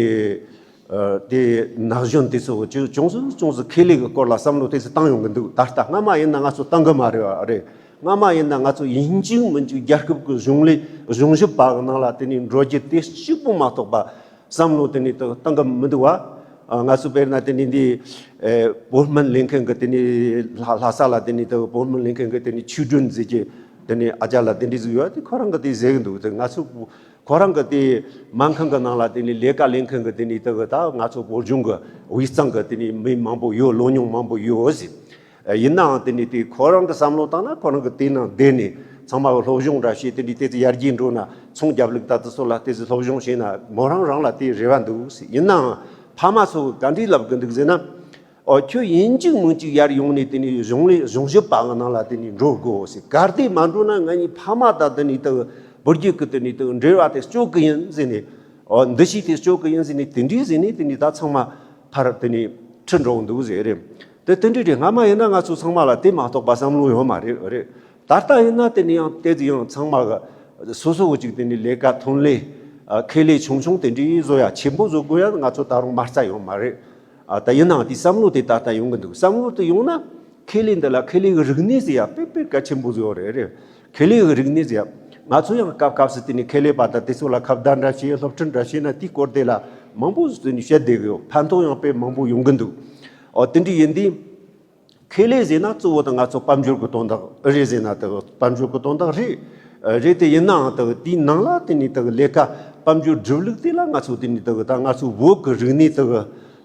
ཨ་དེ་ན་གཞོན་དེ་ཚོ་ཅུང་ཅུང་ཟིག་ཅུང་ཟིག་ཁེ་ལས་གི་སྐོར་ལ་བསམ་བློ་དེ་ཚོ་བཏང་ཡོང་གི་འདུག་ད་ལྟ་སྔ་མ་ཡིན་ན་ང་ཚོ་བཏང་གི་མ་རེད་བ་རེད། སྔ་མ་ཡིན་ན་ང་ཚོ་ཡིན་གཅིག་མིན་གཅིག་རྒྱལ་ཁབ་ཀྱི་གཞུང་ལས་གཞུང་ཞབས་པ་གི་ནང་ལ་དེ་ནས་འགྲོ་རྒྱུ་དེ་གཅིག་པོ་མ་གཏོགས་པ། བསམ་བློ་དེ་ནི་ད་བཏང་གི་མི་འདུག་བ། ང་ཚོ་དཔེར་ན་དེ་ནི་འདི་བོད་སྨན་ལེན་མཁན་གི་དེ་ནི་ལྷ་ལྷ་ས་ལ་དེ་ནི་ད་བོད་སྨན་ལེན་མཁན་གི་དེ་ནི་ཆོས་སྒྲོན་ཟེར་གྱི་དེ་ནི་ཨ་ཅག་ལ་དེ་འདྲི་ཟིག་ཡོད་དེ་ཁོ་རང་གི་དེ་ཟེར་གི་འདུག་དེ་ང་ཚོ་ཁོ་རང་གི་དེ་སྨན་ཁང་གི་ནང་ལ་དེ་ནི་ལས་ཀ་ལེན་མཁན་གི་དེ་ནི་ད་ད་ང་ཚོ་བོད་ལྗོངས་གི་དབུས་གཙང་གི་དེ་ནི་མི་མང་པོ་ཡོད། ལོ་ཉུང་མང་པོ་ཡོད་ཟེར། ཡིན་ནའང་དེ་ནི་དེ་ཁོ་རང་གི་བསམ་བློ་བཏང་ན་ཁོ་རང་གི་དེ་ནང་བསྡད་ནས་ཚང་མ་གི་སློབ་སྦྱོང་འདྲ་བྱས་དེ་འདྲའི་དེ་ཚོ་ཡར་རྒྱས་འགྲོ་ན་ཚོང་རྒྱབ་ལུགས་ད་དེ་ཚོ་ལ་དེ་ཚོ་སློབ་སྦྱོང་བྱས་ན་མོ་རང་རང་ལ་དེ་རེ་བ་འདུག་ཟེར། ཡིན་ནའང་ཕ་མ་ཚོ་གི་ག་འདྲའི་ལབ་གི་འདུག་ཟེར་ན། ཨོ་ཁྱོད་ཡིན་གཅིག་མིན་གཅིག་ཡར་ཡོང་ནས་དེ་ནི་གཞུང་ལས་གཞུང་ཞབས་པ་གི་ནང་ལ་དེ་ནི་འགྲོ་དགོས་ཟེར། གལ་ཏེ་མ་འགྲོ་ན་ང་གཉིས་ཕ་མ་དང་དེ་ནི་དེ་བུ་རྒྱུད་ཀྱི་དེ་ནི་དེ་འབྲེལ་བ་དེ་གཅོད་གི་ཡིན་ཟེར་ནས། ཨོ་འདུ་ཤེས་དེ་གཅོད་གི་ཡིན་ཟེར་ནས་དེ་འདྲའི་ཟེར་ནས་དེ་ནི་ད་ཚང་མ་ཕར་དེ་ནི་ཁྲིད་འགྲོ་གི་འདུག་ཟེར་རེད། དེ་དེ་འདྲ་རེད། སྔ་མ་ཡིན་ན་ང་ཚོ་ཚང་མ་ལ་དེ་མ་གཏོགས་པ་བསམ་བློ་ཡོད་མ་རེད་རེད། ད་ལྟ་ཡིན་ན་དེ་ནི་ཡང་དེ་ཚོ་ཡང་ཚང་མ་གི་སོ་སོ་གི་ཅིག་དེ་ནི་ལས་ཀ་ཐོན་ལས་ཨ་ཁེ་ལས་ཆུང་ཆུང་དེ་འདྲའི་བཟོ་ཡ་ཆེན་པོ་བཟོ་དགོས་ཡ་ང་ཚོ་ད་རུང་མ་རྩ་ཡོད་མ་རེད། ཨ་ད་ཡིན་ནའང་དེ་བསམ་བློ་དེ་ད་ལྟ་ཡོང་གི་འདུག་བསམ་བློ་དེ་ཡོང་ན་ ཁེ་ལས་འདི་ལ་ཁེ་ལས་ཀྱི་རིག་གནས་ཟེར་ཡ་དཔེ་དཔེ་གལ་ཆེན་པོ་ཟིག་ཡོད་རེད་རེད། ཁེ་ལས་ཀྱི་རིག་གནས་ཟེར་ཡ། ང་ཚོ་ཡང་སྐབས་སྐབས་སུ་དེ་ནས་ཁེ་ལས་པ་དང་དེ་ཚོ་ལ་ཁ་བརྡ་འདྲ་བྱས་སློབ་ཁྲིད་འདྲ་བྱས་ན། དེའི་སྐོར་དེ་ལ་མང་པོ་ཟིག་དེ་ནས་བཤད་བསྡད་གི་ཡོད། ཕན་ཐོགས་ཡང་དཔེ་མང་པོ་ཡོང་གི་འདུག། ཨོ་དེ་འདྲ་ཡིན་དུས། ཁེ་ལས་ཟེར་ན་གཙོ་བོ་དེ་ང་ཚོ་དཔལ་འབྱོར་གྱི་དོན་དག་རེད་ཟེར་ན་དེ་དཔལ་འབྱོར་གྱི་དོན་དག་རེད། རེད་དེ་ཡིན་ནའང་དེ་དེའི་ནང་ལ་དེ་ནས་དེ་ལས་ཀ་དཔལ་འབྱོར་སྒྲུབ་ལུགས་དེ་ལ་ང་ཚོ་དེ་ནས་དེ་ད་ང་ཚོ་བོད་ཀྱི་རིག་གནས་དེ་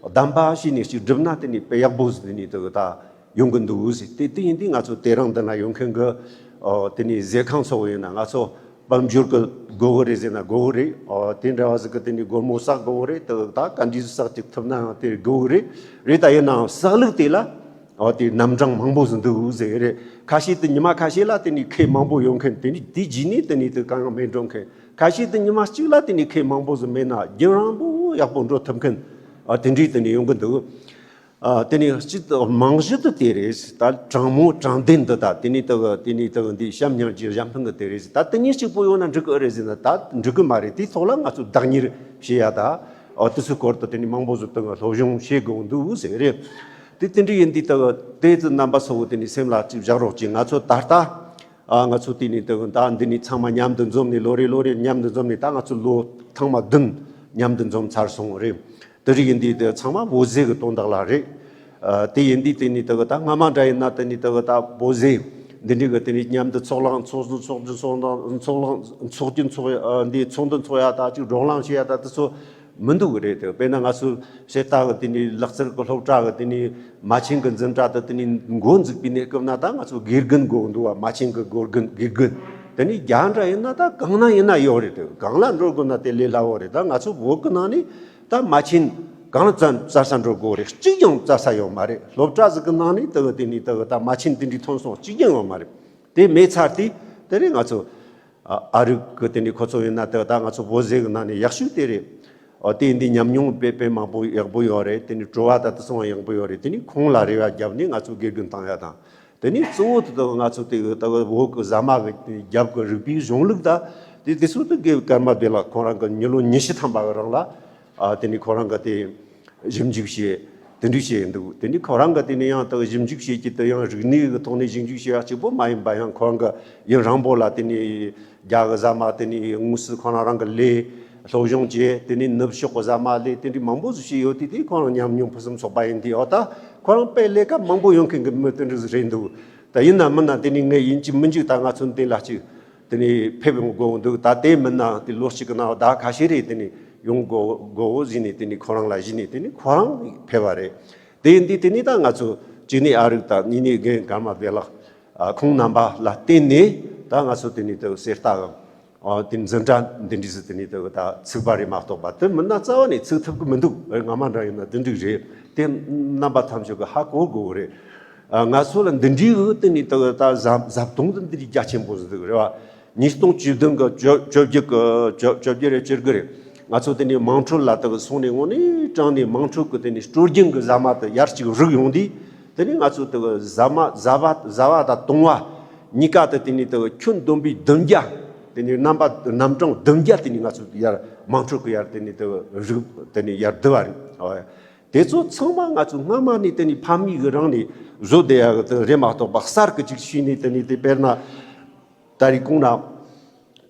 གདམ་པ་བྱས་ནས་ཅིག་སྒྲུབ་ན་དེ་ནས་དཔེ་ཡག་པོ་ཟིག་དེ་ནས་དེ་ད་ཡོང་གི་འདུག་ཟེར། དེ་དེ་ཡིན་དུས་ང་ཚོ་དེ་རིང་འདི་ན་ཡོང་མཁན་གྱི་ཨོ་དེ་ནས་ཟས་ཁང་ཚོ་ཡིན་ན་ང་ཚོ་དཔལ་འབྱོར་གྱི་དགོས་གི་རེད་ཟེར་ན་དགོས་གི་རེད། ཨོ་དེ་འདྲ་བ་ཟིག་གི་དེ་ནས་སྒོར་མོ་བསགས་དགོས་གི་རེད། དེ་ད་ག་འདྲས་བསགས་ཅིག་ཐུབ་ནའང་དེ་དགོས་གི་རེད། རེད་ད་ཡིན་ནའང་བསགས་ལུགས་དེ་ལ་ཨོ་དེ་རྣམ་གྲངས་མང་པོ་ཟིག་འདུག་ཟེར་གི་རེད། ཁ་ཤས་དེ་ཉི་མ་ཁ་ཤས་ལ་དེ་ནས་ཁེ་མང་པོ་ཡོང་མཁན། དེ་ནས་དེ་རྗེས་ནས་དེ་ནས་དེ་གང་ཡང་མེད་འགྲོ་མཁན། ཁ་ཤས་དེ་ཉི་མ་གཅིག་ལ་དེ་ནས་ཁེ་མང་པོ་ཟིག་མེད་ན་རྒྱུན་རིང་པོ་ཡག་པོ་འགྲོ་ཐུབ་མཁན། ཨོ་དེ་འདྲས་དེ་ནས་ཡོང་གི་འདུག། ཨ། དེ་ནས་སྤྱི་དང་རྨང་གཞི་དེ་དེ་རེད། ད་དྲང་མོ་དྲང་བདེན་འདི་དང་དེ་ནས་དེ་གི་དེ་ནས་དེ་གི་འདི་བྱམས་སྙིང་རྗེ་གཞན་ཕན་གི་དེ་རེད། ད་དེ་གཉིས་གཅིག་པོ་ཡོང་ན་འགྲིག་གི་རེད་ཟེར་ན་ད་འགྲིག་གི་མ་རེད། དེའི་ཐོག་ལ་ང་ཚོས་བདག་གཉེར་བྱེད་ཡ་ད། ཨོ་དེ་ཚོའི་སྐོར་དུ་དེ་ནས་མང་པོ་ཟིག་དེ་གི་སློབ་སྦྱོང་བྱེད་དགོས་འདུག་ཟེར་རེད། དེ་དེ་འདྲ་ཡིན་དུས་དེ་གི་དེ་ཚོ་རྣམ་པ་ཚོ་གི་དེ་ནས་སེམས་ལ་ཅིག་བཞག་རོགས་གྱིས། ང་ཚོ་ད་ལྟ། ཨ། ང་ཚོ་དེ་ནས་དེ་གི་ད་འདི་ནས་ཚང་མ་མཉམ་དུ་འཛོམས་ནས། ལོ་རེ་ལོ་རེ་མཉམ་དུ་འཛོམས་ནས། ད་ང་ཚོ་ལོ་ཐེངས་མ་བདུན་མཉམ་དུ་འཛོམས་ཚར་སོང་རེད། དེ་རིགས་ཡིན་དུས་དེ་ཚང་མ་བོད་ཟས་ཀྱི་དོན་དག་ལ་རེད། ཨ། དེ་ཡིན་དུས་དེ་ནས་དེ་གི་ད་སྔ་མ་འདྲ་ཡིན་ན་དེ་ནས་དེ་གི་ད་བོད་ཟས་འདི་འདྲ་གི་དེ་ནས་མཉམ་དུ་ཚོགས་ལངས་ཚོགས་ཚོགས་ཚོགས་ཚོགས་ཚོགས་ཀྱི་ཚོགས་ཡ། འདི་ཚོགས་འདུ་འཚོགས་ཡ་ད་ཅིག་བགྲོ་གླེང་བྱེད་ཡ་ད་དེ་ཚོ་མི་འདུག་གི་རེད། དེ་དཔེར་ན་ང་ཚོ་གསེར་རྟ་གི་དེ་ནས་ལག་རྩལ་གི་སློབ་གྲྭ་གི་དེ་ནས་མ་ཆེན་གི་འཛིན་གྲྭ་དེ་དེ་ནས་འགོ་འཛུགས་པའི་གནས་སྐབས་ན་ད་ང་ཚོ་དགེ་རྒན་དགོས་འདུག་བ། མ་ཆེན་གི་དགེ་རྒན་དགེ་རྒན་དེ་ནས་རྒྱ་འདྲ་ཡིན་ན་ད་གང་ན་ཡིན་ན་ཡོད་རེད། དེ་གང་ལ་འགྲོ་དགོས་ན་དེ་ལས་སླ་བོ་རེད། ད་ང་ཚོ་བོད་གི་ནང་ནས་ད་མ་ཆེན་གང་ཙམ་བཙལ་ས་འགྲོ་དགོས་རེད། གཅིག་ཀྱང་བཙལ་ས་ཡོད་མ་རེད། སློབ་གྲྭ་ཟིག་གི་ནང་ནས་དེ་གི་དེ་ནས་དེ་གི་ད་མ་ཆེན་དེ་འདྲའི་ཐོན་སོང་གཅིག་ཀྱང་ཡོད་མ་རེད། དེ་མེད་ཚར་དུས་དེ་རིང་ང་ཚོ། ཨ། ཨ་རིག་གི་དེ་འདྲའི་ཁོ་ཚོ་ཡིན་ན་དེ་ད་ང་ཚོ་བོད་ཟས་གི་ནང་ནས་ཡག་ཤོས་དེ་རེད། ཨོ་དེ་འདི་ཉམས་མྱོང་དཔེ་དཔེ་མང་པོ་ཡག་པོ་ཡོད་རེད། དེ་ནས་བྲོ་བ་ད་དེ་སོང་བ་ཡག་པོ་ཡོད་རེད། དེ་ནས་ཁོང་ལ་རེ་བ་བརྒྱབ་ནས་ང་ཚོ་དགེ་རྒན་བཏང་ཡ་དང་། དེ་ནས་གཙོ་བོ་དེ་ད་ང་ཚོ་དེ་གི་ད་བོད་གི་ཟ་མ་གི་རྒྱབ་གི་རིག་པའི་གཞུང་ལུགས་ད་དེ་དེ་ཚོ་དེ་དགེ་ཀརྨ་བདེ་ལེགས་ཁོང་རང་གི་མི་ལོ་ཉི་ཤུ་ཐམ་པ་གི་རིང་ལ། ཨ། དེ་ནས་ཁོ་རང་གིས་དེ་ཞིབ་འཇུག་བྱས། དེ་འདྲ་བྱས་འདུག། དེ་ནས་ཁོ་རང་གིས་དེ་ནས་ཡང་དག་ཞིབ་འཇུག་བྱེད་ཀྱི་དེ་ཡང་རིག་གནས་ཀྱི་ཐོག་ནས་ཞིབ་འཇུག་བྱེད་ཡག་གཅིག་པོ་མ་ཡིན་པ། ཡང་ཁོ་རང་གིས་ཡུན་རིང་པོ་ལ་དེ་ནས་རྒྱ་གི་ཟ་མ་དེ་ནས་དངོས་སུ་ཁོ་རང་རང་གིས་ལས་སློབ་སྦྱོང་བྱས། དེ་ནས་ནུབ་ཕྱོགས་ཀྱི་ཟ་མ་ལས་དེ་འདྲ་མང་པོ་ཞིག་བྱས་ཡོད་དུས། དེ་ཁོ་རང་ཉམས་མྱོང་ཕུན་སུམ་ཚོགས་པ་ཡིན་དུས། འོ་ད་ཁོ་རང་དཔེ་ལས་ཀ་མང་པོ་ཡོང་མཁན་གྱི་མི་དེ་འདྲ་ཞིག་རེད་འདུག། ད་ཡིན་ན་མིན་ན་དེ་ནས་ངས་ཡིན་གཅིག་མིན་གཅིག་ད་ང་ཚོ་འདི་ལ་གཅིག་དེ་ནས་ཕེབས་ཡོང་དགོས་འདུག། ད་དེ་མིན་ན་དེ་ལོ་གཅིག་གི་ནང་ཟླ་ཁ་ཤས་རེ་དེ་ནས་ཡོང་དགོས་དགོས་ཟེར་ནས་དེ་ནས་ཁོ་རང་ལ་གཞི་ནས་དེ་ནས་ཁོ་རང་ཕེབས་པ་རེད། དེ་ཡིན་དུས་དེ་ནས་ད་ང་ཚོ་གཅིག་ནས་ཨ་རིག་དང་གཉིས་ནས་རྒན་ཀརྨ་བདེ་ལེགས། ཨ། ཁོང་རྣམ་པ་ལ་བརྟེན་ནས་ད་ང་ཚོ་དེ་ནས་དེ་གསེར་རྟ་གི། ཨ། དེ་འཛིན་གྲྭ་འདི་འདྲ་ཟིག་དེ་ནས་དེ་ད་ཚུགས་པ་རེད་མ་གཏོགས་པ། དེ་མིན་ན་རྩ་བ་ནས་ཚུགས་ཐུབ་ཀྱི་མི་འདུག། སྔ་མ་འདྲ་ཡིན་ན་དེ་འགྲིག་རེད། དེ་རྣམ་པ་ཐམས་ཅད་ཀྱིས་ཧ་གོ་དགོས་རེད། ཨ། ང་ཚོ་ལ་འདི་འདྲའི་འུ་དེ་ནས་ད་ད་བཟའ་བཟའ་བཏུང་དེ་འདི་འདྲའི་རྒྱ་ཆེན་པོ་ཟིག་འདུག་རེད་བ། ཉིས་སྟོང་བཅུ་བདུན་གི་བཅོ་བཅོ་བརྒྱད་གི་བཅོ་བཅོ་བརྒྱད་རེད་བཅུ་དགུ་རེད། ང་ཚོ་དེ་ནས་དམངས་ཁྲོད་ལ་ད་སོང་ནས་དངོས་གནས་དྲང་ནས་དམངས་ཁྲོད་ཀྱི་དེ་ནས་སྲོལ་རྒྱུན་གྱི་ཟ་མ་དེ་ཡར་ཅིག་རུག་ཡོང་དུས། དེ་ནས་ང་ཚོ་དེ་ཟ་མ་བཟའ་བ་བཟའ་བ་དང་བཏུང་བ་གཉིས་ཀ་དེ་དེ་ནས་དེ་ཁྱོན་བསྡོམས་པས་བདུན་བརྒྱ། དེ་ནས་རྣམ་པ་རྣམ་གྲངས་བདུན་བརྒྱ་དེ་ནས་ང་ཚོ་ཡར་དམངས་ཁྲོད་ཀྱི་ཡར་དེ་ནས་དེ་རུག་དེ་ནས་ཡར་བསྡུ་བ་རེད། དེ་ཚོ་ཚང་མ་ང་ཚོ་སྔ་མ་ནས་དེ་ནས་ཕ་མེས་ཀྱི་རིང་ནས་བཟོ་བསྡད་ཡག་གི་དེ་རེད་མ་གཏོགས་པ། གསར་གི་ཅིག་བྱས་ནས་དེ་ནས་དེ་དཔེར་ན་ད་རེས་གོང་ན་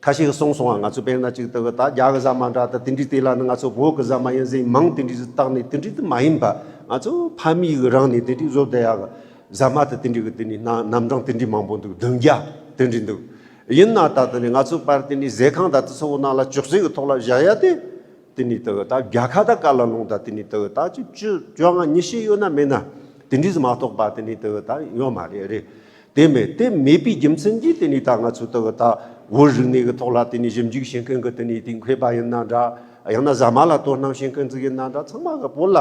ཁ་ཤས་ཀྱིས་གསུངས་སོང་བ། ང་ཚོ་དཔེར་ན་ཅིག་དེ་གི་ད་རྒྱ་གི་ཟ་མ་འདྲ་ད་དེ་འདྲའི་དེ་ལ་ནི་ང་ཚོ་བོད་གི་ཟ་མ་ཡིན་ཟེར་མིང་དེ་འདྲའི་ཟིག་བཏགས་ནས་དེ་འདྲའི་དེ་མ་ཡིན་པ། ང་ཚོ་ཕ་མེས་ཀྱི་རིང་ནས་དེ་འདྲའི་བཟོ་བསྡད་ཡག་གི་ཟ་མ་དེ་དེ་འདྲའི་གི་དེ་ནས་རྣམ་གྲངས་དེ་འདྲའི་མང་པོ་འདུག། བདུན་བརྒྱ་དེ་འདྲའི་འདུག། ཡིན་ན་ད་དེ་ནས་ང་ཚོ་པར་དེ་ནས་ཟས་ཁང་ད་དེ་ཚོ་ནང་ལ་ཅོག་ཙེ་གི་ཐོག་ལ་བཞག་ཡ་དེ། དེ་ནས་དེ་ད་བརྒྱ་ཁ་ད་ག་ལ་ལོང་ད་དེ་ནས་དེ་ད་ཅིག་བཅུ་བཅོ་ལྔ་ཉི་ཤུ་ཡོད་ན་མེད་ན་དེ་འདྲས་མ་གཏོགས་པ་དེ་ནས་དེ་ད་ཡོད་མ་རེད། རེད། དེ་མེད་དེ་མེད་པའི་རྒྱུ་མཚན་གྱིས་དེ་ནས་ད་ང་ཚོ་དེ་ད་བོད་རིག་གནས་ཀྱི་ཐོག་ལ་དེ་ནས་ཞིབ་འཇུག་བྱེད་མཁན་གྱི་དེ་ནས་དེ་མཁས་པ་ཡིན་ན་འདྲ། ཡང་ན་ཟ་མ་ལ་དོ་སྣང་བྱེད་མཁན་ཚོ་ཡིན་ན་འདྲ། ཚང་མ་གི་བོད་ལ་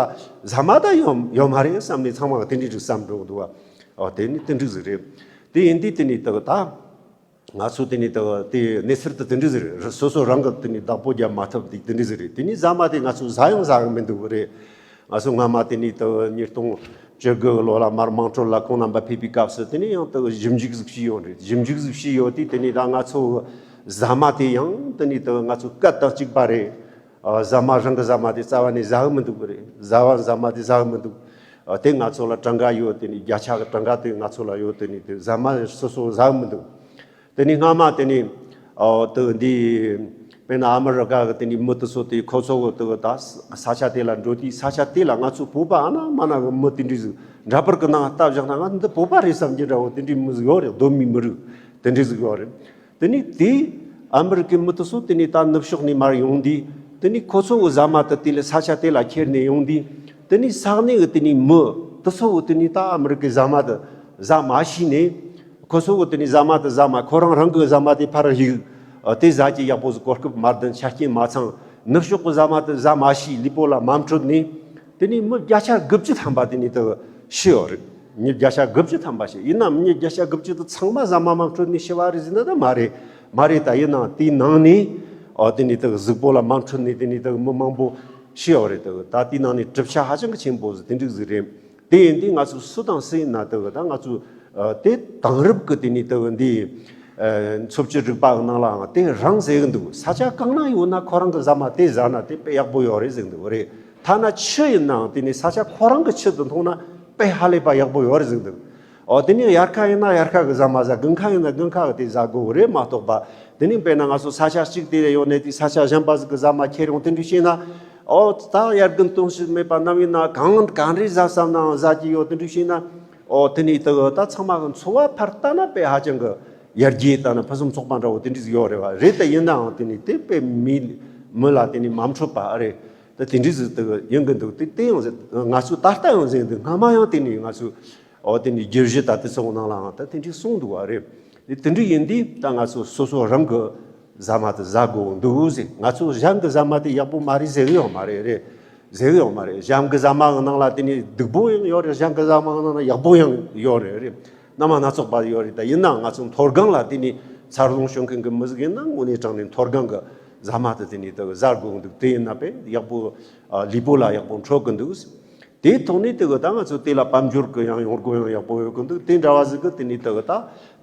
ཟ་མ་ད་ཡོད་ཡོད་མ་རེད་བསམ་ནས་ཚང་མ་གི་དེ་འདྲས་ཅིག་བསམ་འགྲོ་གི་འདུག་བ། ཨོ་དེ་ནི་དེ་འདྲས་ཟིག་རེད། དེ་ཡིན་དུས་དེ་ནས་དེ་ད། ང་ཚོ་དེ་ནས་ད་དེ་གནས་ཚུལ་དེ་དེ་འདྲ་ཟིག་རེད། སོ་སོ་རང་གི་དེ་ནས་བདག་པོ་རྒྱབ་མ་ཐུབ་དེ་དེ་འདྲ་ཟིག་རེད། དེ་ནས་ཟ་མ་དེ་ང་ཚོ་ཟ་ཡང་ཟ་ཡང་མི་འདུག་གི་རེད། ང་ཚོ་སྔ་མ་དེ་ནས་ད་ཉིས་སྟོང་བཅུ་དགུ་གི་ལོ་ལ་མར་དམངས་ཁྲོད་ལ་ཁོང་རྣམ་པ་ཕེབས་པའི་སྐབས་སུ་དེ་ནས་ཡང་ད་ཞིབ་འཇུག་ཟིག་བྱས་ཡོད་རེད། ཞིབ་འཇུག་ཟིག་བྱས་ཡོད་དུས་དེ་ནས་ད་ང་ཚོ་ཟ་མ་དེ་ཡང་དེ་ནས་ད་ང་ཚོ་སྐད་དང་གཅིག་པ་རེད། ཨ། ཟ་མ་རང་གི་ཟ་མ་དེ་རྩ་བ་ནས་ཟ་གི་མི་འདུག་གི་རེད། བཟའ་བ་ཟ་མ་དེ་ཟ་གི་མི་འདུག། ཨ། དེ་ང་ཚོ་ལ་གྲངས་ཀ་ཡོད། དེ་ནི་བརྒྱ་ཆ་གི་གྲངས་ཀ་དེ་ང་ཚོ་ལ་ཡོད། དེ་ནི་དེ་ཟ་མ་སོ་སོ་ཟ་མི་འདུག་དེ་ནི་སྔ་མ་དེ་ནི་ཨོ་དེ་འདི་དཔེར་ན་ཨ་མི་རི་ཀ་གི་དེ་ནི་མི་དེ་ཚོ་དེ་ཁོ་ཚོ་གི་དེ་གི་ད་ས་ཆ་དེ་ལ་འགྲོ་དུས་ས་ཆ་དེ་ལ་ང་ཚོ་བོད་པ་ཨ་ན་མ་ན་གི་མི་དེ་འདྲ་ཟིག་འདྲ་པར་གི་ནང་ལྟ་བཞག་ན་ང་འདི་བོད་པ་རེད་བསམ་གྱི་འདྲ་བོ་དེ་འདྲའི་མི་ཟིག་ཡོད་རེད། གདོད་མའི་མི་རིགས་དེ་འདྲའི་ཟིག་ཡོད་རེད། དེ་ནི་དེ་ཨ་མི་རི་ཀའི་མི་དེ་ཚོ་དེ་ནི་ད་ནུབ་ཕྱོགས་ནས་མར་ཡོང་དུས་དེ་ནི་ཁོ་ཚོ་གི་ཟ་མ་དེ་དེ་ལ་ས་ཆ་དེ་ལ་ཁྱེར་ནས་ཡོང་དུས་དེ་ནི་ས་གནས་གི་དེ་ནི་མི་དེ་ཚོ་གི་དེ་ནི་ད་ཨ་མི་རི་ཀའི་ཟ་མ་དེ་ཟ་མ་ཤེས་ནས། ཁོ་ཚོ་གི་དེ་ནི་ཟ་མ་དེ་ཟ་མ་ཁོ་རང་རང་གི་ཟ་མ་དེ་ཕར་གཡུག་ཨ། དེ་ཟ་གི་ཡག་པོ་ཟིག་གོ་སྐབས་མ་ལྡན། ཆ་རྐྱེན་མ་ཚང་། ནུབ་ཕྱོགས་གི་ཟ་མ་དེ་ཟ་མ་ཤེས། ལུས་པོ་ལ་མ་འཕྲོད་ནས་དེ་ནི་མི་བརྒྱ་ཆ་དགུ་བཅུ་ཐམ་པ་དེ་ནི་དེ་ཤི་ཡོད་རེད། མི་བརྒྱ་ཆ་དགུ་བཅུ་ཐམ་པ་ཤི། ཡིན་ནའང་མི་བརྒྱ་ཆ་དགུ་བཅུ་དེ་ཚང་མ་ཟ་མ་མ་འཕྲོད་ནས་ཤི་བ་རེད་ཟེར་ན་ད་མ་རེད། མ་རེད། ད་ཡིན་ནའང་དེའི་ནང་ནས་ཨོ་དེ་ནི་དེ་གཟུགས་པོ་ལ་མ་འཕྲོད་ནས་དེ་ནི་དེ་མི་མང་པོ་ཤི་ཡོད་རེད། དེ་ད་དེའི་ནང་ནས་གྲུབ་ཆ་ཧ་ཅང་གི་ཆེན་པོ་ཟིག་དེ་འདྲ་ཟིག་རེད། དེ་ཡིན་དུས་ང་ཚོ་སུ་དང་སུ་ཡིན་ན་དེ་གི་ད་ང་ཚོ་ཨ། དེ་དེང་རབས་ཀྱི་དེ་ནི་དེ་གི་འདི་ཨ། འཚོ་བཅུད་རིག་པ་གི་ནང་ལའང་དེ་རང་ཟེར་གི་འདུག་ས་ཆ་གང་ན་ཡོད་ན་ཁོ་རང་གི་ཟ་མ་དེ་ཟ་ན་དེ་དཔེ་ཡག་པོ་ཡོད་རེད་ཟེར་གི་འདུག་རེད། ཐ་ན་ཆུ་ཡིན་ནའང་དེ་ནི་ས་ཆ་ཁོ་རང་གི་ཆུ་དེ་འཐུང་ན་དཔེ་ཧ་ལས་པ་ཡག་པོ་ཡོད་རེད་ཟེར་གི་འདུག་ཨོ་དེ་ནི་དབྱར་ཁ་ཡིན་ན་དབྱར་ཁ་གི་ཟ་མ་ཟ། དགུན་ཁ་ཡིན་ན་དགུན་ཁ་གི་དེ་ཟ་དགོས་རེད་མ་གཏོགས་པ། དེ་ནི་དཔེར་ན་ང་ཚོ་ས་ཆ་གཅིག་དེ་ཡོད་ནས་དེ་ས་ཆ་གཞན་པ་ཟིག་གི་ཟ་མ་ཁྱེར་ཡོང་དེ་འདྲ་བྱས་ན། ཨོ་ད་དབྱར་དགུན་སྟོན་ཤེས་མེད་པ་ནམ་ཡིན་ན་གང་གང་རེ་ཟ་བསམ་ནའང་ཟ་གི་ཡོད་དེ་འདྲ་བྱས་ན། ཨོ་དེ་ནི་དེ་གི་ད་ཚང་མ་གི་འཚོ་བ་ཕར་ལྟ་ན་དཔེ་ཧ་ཅང་གི་ཡར་རྒྱས་ལྟ་ན་ཕུན་སུམ་ཚོགས་པ་འདྲ་བོ་དེ་འདྲ་ཟིག་ཡོད་རེད་བ། རེད་དེ་ཡིན་ནའང་དེ་ནི་དེ་དཔེ་མི་མི་ལ་དེ་ནི་མ་འཕྲོད་པ་ཨ་རེད། ད་དེ་འདྲ་ཟིག་དེ་གི་ཡིན་གི་འདུག་དེ་དེ་ཡང་ཟེར་ང་ཚོ་ད་ལྟ་ཡང་ཟེར་འདུག་སྔ་མ་ཡང་དེ་ནི་ང་ཚོ་ཨོ་དེ་ནི་བརྗོད་གཞི་ད་དེ་ཚོ་ནང་ལའང་ད་དེ་འདྲ་གསུངས་འདུག་བ་རེད། དེ་དེ་འདྲ་ཡིན་དུས་ད་ང་ཚོ་སོ་སོ་རང་གི་ཟ་མ་དེ་ཟ་དགོས་འདུག་ཟེར། ང་ཚོ་གཞན་གྱི་ཟ་མ་དེ་ཡག་པོ་མ་རེད་ཟེར་གི་ཡོད་མ་རེད། རེད་ཟེར་གི་ཡོད་མ་རེད། གཞན་གྱི་ཟ་མ་གི་ནང་ལ་དེ་ནི་སྡུག་པོ་ཡང་ཡོད་རེད། གཞན་གྱི་ཟ་མ་གི་ནང་ལ་ཡག་པོ་ཡང་ཡོད་རེད། རེད། སྣ་མང་སྣ་ཚོགས་པ་ཡོད་རེད། ད་ཡིན་ནའང་ང་ཚོ་མཐོ་སྒང་ལ་དེ་ནི་འཚར་ལོངས་བྱུང་མཁན་གྱི་མི་ཟིག་ཡིན་ན་དངོས་གནས་དྲང་ནས་མཐོ་སྒང་གི་ཟ་མ་དེ་དེ་ནི་དེ་གི་ཟ་དགོས་འདུག་དེ་ཡིན་ན་དཔེ་ཡག་པོ་ཨ། ལུས་པོ་ལ་ཡག་པོ་འཕྲོད་གི་འདུག་དེའི་ཐོག་ནས་དེ་གི་ད་ང་ཚོ་དེ་ལ་དཔལ་འབྱོར་གི་ཡང་ཡོང་སྒོ་ཡང་ཡག་པོ་ཡོད་གི་འདུག་དེ་འདྲ་བ་ཟིག་གི་དེ་ནི་དེ་གི་ད་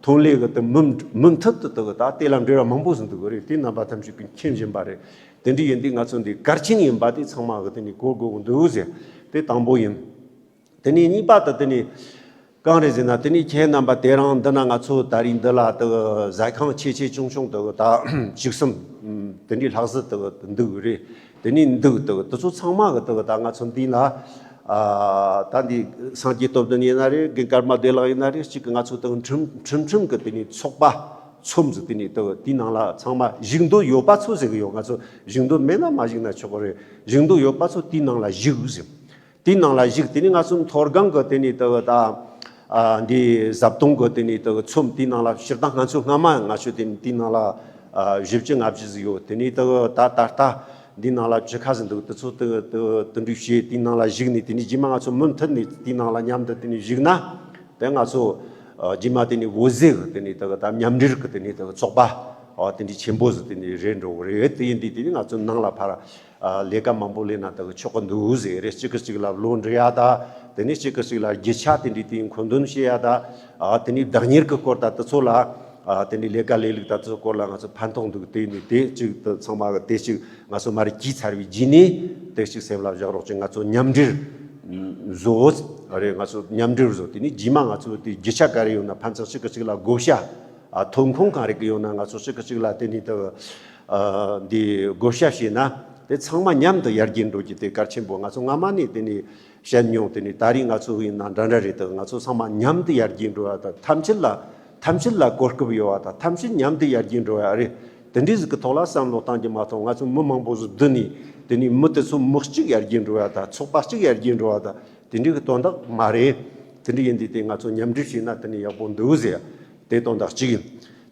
ཐོན་ལས་གི་དེ་མུ་མུ་མཐུད་དུ་དེ་གི་ད་དེ་ལ་འབྲེལ་བ་མང་པོ་ཟིག་འདུག་གི་རེད། དེ་རྣམ་པ་ཐམས་ཅད་ཀྱིས་མཁྱེན་བཞིན་པ་རེད། དེ་འདྲ་ཡིན་དུས་ང་ཚོ་འདི་གལ་ཆེན་ཡིན་པ་དེ་ཚང་མ་གི་དེ་ནི་གོ་དགོས་གི་འདུག་ཟེར། དེ་དང་པོ་ཡིན། དེ་ནས་གཉིས་པ་དེ་དེ་ནི་གང་རེད་ཟེར་ན། དེ་ནི་ཁྱེད་རྣམ་པ་དེ་རིང་འདི་ན་ང་ཚོ་ད་རིང་འདི་ལ་དེ་གི་ཟ་ཁང་ཆེ་ཆེ་ཆུང་ཆུང་དེ་གི་ད་བཅུ་གསུམ་དེ་འདྲའི་ལྷག་ཟིག་དེ་གི་འདུག་རེད། དེ་ནི་འདུག་དེ་གི་དེ་ཚོ་ཚང་མ་གི་དེ་གི་ད་ང་ཚོ་འདི་ལ་ཨ། ད་འདི་སངས་རྒྱས་སྟོབས་ལྡན་ཡིན་ན་རེད། རྒན་ཀརྨ་བདེ་ལེགས་ཡིན་ན་རེད། གཅིག་གི་ང་ཚོ་དེ་གི་ཁྲིམས་ཁྲིམས་ཁྲིམས་གི་དེ་ནི་ཚོགས་པ་ཚོམས་ཟིག་དེ་ནི་དེ་གི་དེའི་ནང་ལ་ཚང་མ་ཞུགས་འདོད་ཡོད་པ་ཚོ་ཟེར་གི་ཡོད། ང་ཚོ་ཞུགས་འདོད་མེད་ན་མ་ཞུགས་ན་ཆོག་གི་རེད། ཞུགས་འདོད་ཡོད་པ་ཚོ་དེའི་ནང་ལ་ཞུགས་ཟེར། དེའི་ནང་ལ་ཞུགས། དེ་ནི་ང་ཚོ་མཐོ་སྒང་གི་དེ་ནི་དེ་གི་ད་ཨ། འདི་བཟའ་བཏུང་གི་དེ་ནི་དེ་གི་ཚོམས་དེའི་ནང་ལ་སྤྱིར་བཏང་ང་ཚོ་སྔ་མ་ང་ཚོ་དེ་ནི་དེའི་ནང་ལ་ཨ། བཞི་བཅུ་ལྔ་བཅུ་ཟིག་ཡོད། དེ་ནི་དེ་གི་ད་ད་ལྟ་འདིའི་ནང་ལ་བཅུ་ཁ་ཟིག་འདུག་དེ་ཚོ་དེ་དེ་དེ་འདྲ་བྱས་དེའི་ནང་ལ་ཞུགས་ནས་དེ་ནི་རྗེས་མ་ང་ཚོ་མུ་མཐུད་ནས་དེའི་ནང་ལ་མཉམ་དུ་དེ་ནི་ཞུགས་ན། དེ་ང་ཚོ་ཨ། རྗེས་མ་དེ་ནི་འོད་ཟེར་གི་དེ་ནི་དེ་གི་ད་མཉམ་འབྲེལ་གི་དེ་ནི་དེ་གི་ཚོགས་པ་ཨ། དེ་འདྲའི་ཆེན་པོ་ཟིག་དེ་ནི་རེད་འགྲོ་གི་རེད། དེ་ཡིན་དུས་དེ་ནི་ང་ཚོ་ནང་ལ་ཕར། ཨ། ལས་ཀ་མང་པོ་ལས་ན་དེ་གི་ཆོག་གི་འདུག་ཟེར་རེད། གཅིག་གིས་གཅིག་ལ་བློ་འདྲི་ཡ་ད། དེ་ནས་གཅིག་གིས་གཅིག་ལ་རྒྱུ་ཆ་དེ་འདྲའི་དེའི་མཁོ་འདོན་བྱེད་ཡ་ད། ཨ། དེ་ནས་བདག་གཉེར་གི་སྐོར་ད་དེ་ཚོ་ལ། ཨ། དེ་ནས་ལས་ཀ་ལས་ལུགས་ད་དེ་ཚོ་སྐོར་ལ་ང་ཚོ་ཕན་ཐོགས་འདུག་དེ་ནས་དེ་གཅིག་ཏུ་ཚང་མ་གི་དེ་གཅིག་ང་ཚོ་མར་གྱིས་ཚར་བའི་རྗེས་ནས་དེ་གཅིག་སེམས་ལ་བཞག་རོགས་གྱིས། ང་ཚོ་མཉམ་འབྲེལ་བཟོ་རེད། ང་ཚོ་མཉམ་འབྲེལ་བཟོ། དེ་ནས་རྗེས་མ་ང་ཚོ་དེ་རྒྱུ་ཆ་ག་རེ་ཡོད་ན་ཕན་ཚུན་གཅིག་གིས་གཅིག་ལ་བགོ་བཤའ། ཨ། ཐོན་ཁུངས་གང་རེད་གི་ཡོད་ན་ང་ཚོ་གཅིག་གིས་གཅིག་ལ་དེ་ནས་དེ་ཨ། འདི་བགོ་བཤའ་བྱས་ན་དེ་ཚང་མ་མཉམ་དུ་ཡར་རྒྱས་འགྲོ་རྒྱུ་དེ་གལ་ཆེན་པོ། ང་ཚོ་སྔ་མ་ནས་དེ་ནས་བཤད་མྱོང་། དེ་ནས་ད་རེས་ང་ཚོ་ཡིན་ན་འདྲ་འདྲ་རེད། དེ་ང་ཚོ་ཚང་མ་མཉམ་དུ་ཡར་རྒྱས་འགྲོ་བ་དང་། ཐམས་ཅད་ལ་ཐམས་ཅད་ལ་གོ་སྐབས་ཡོད་བ་དང་། ཐམས་ཅད་མཉམ་དུ་ཡར་རྒྱས་འགྲོ་བ་རེད། དེ་འདྲའི་ཟིག་གི་ཐོག་ལ་བསམ་བློ་བཏང་རྒྱུ་མ་གཏོགས། ང་ཚོ་མི་མང་པོ་ཟིག་བསྡུ་ནས་དེ་ནས་མི་དེ་ཚོ་མི་གཅིག་ཡར་རྒྱས་འགྲོ་བ་དང་། ཚོགས་པ་གཅིག་ཡར་རྒྱས་འགྲོ་བ་དང་། དེ་འདྲའི་གི་དོན་དག་མ་རེད། དེ་འདྲ་ཡིན་དུས་དེ་ང་ཚོ་མཉམ་འབྲེལ་བྱས་ན་དེ་ནི་ཡག་པོ་འདུག་ཟེར། དེ་དོན་དག་གཅིག་ཡིན།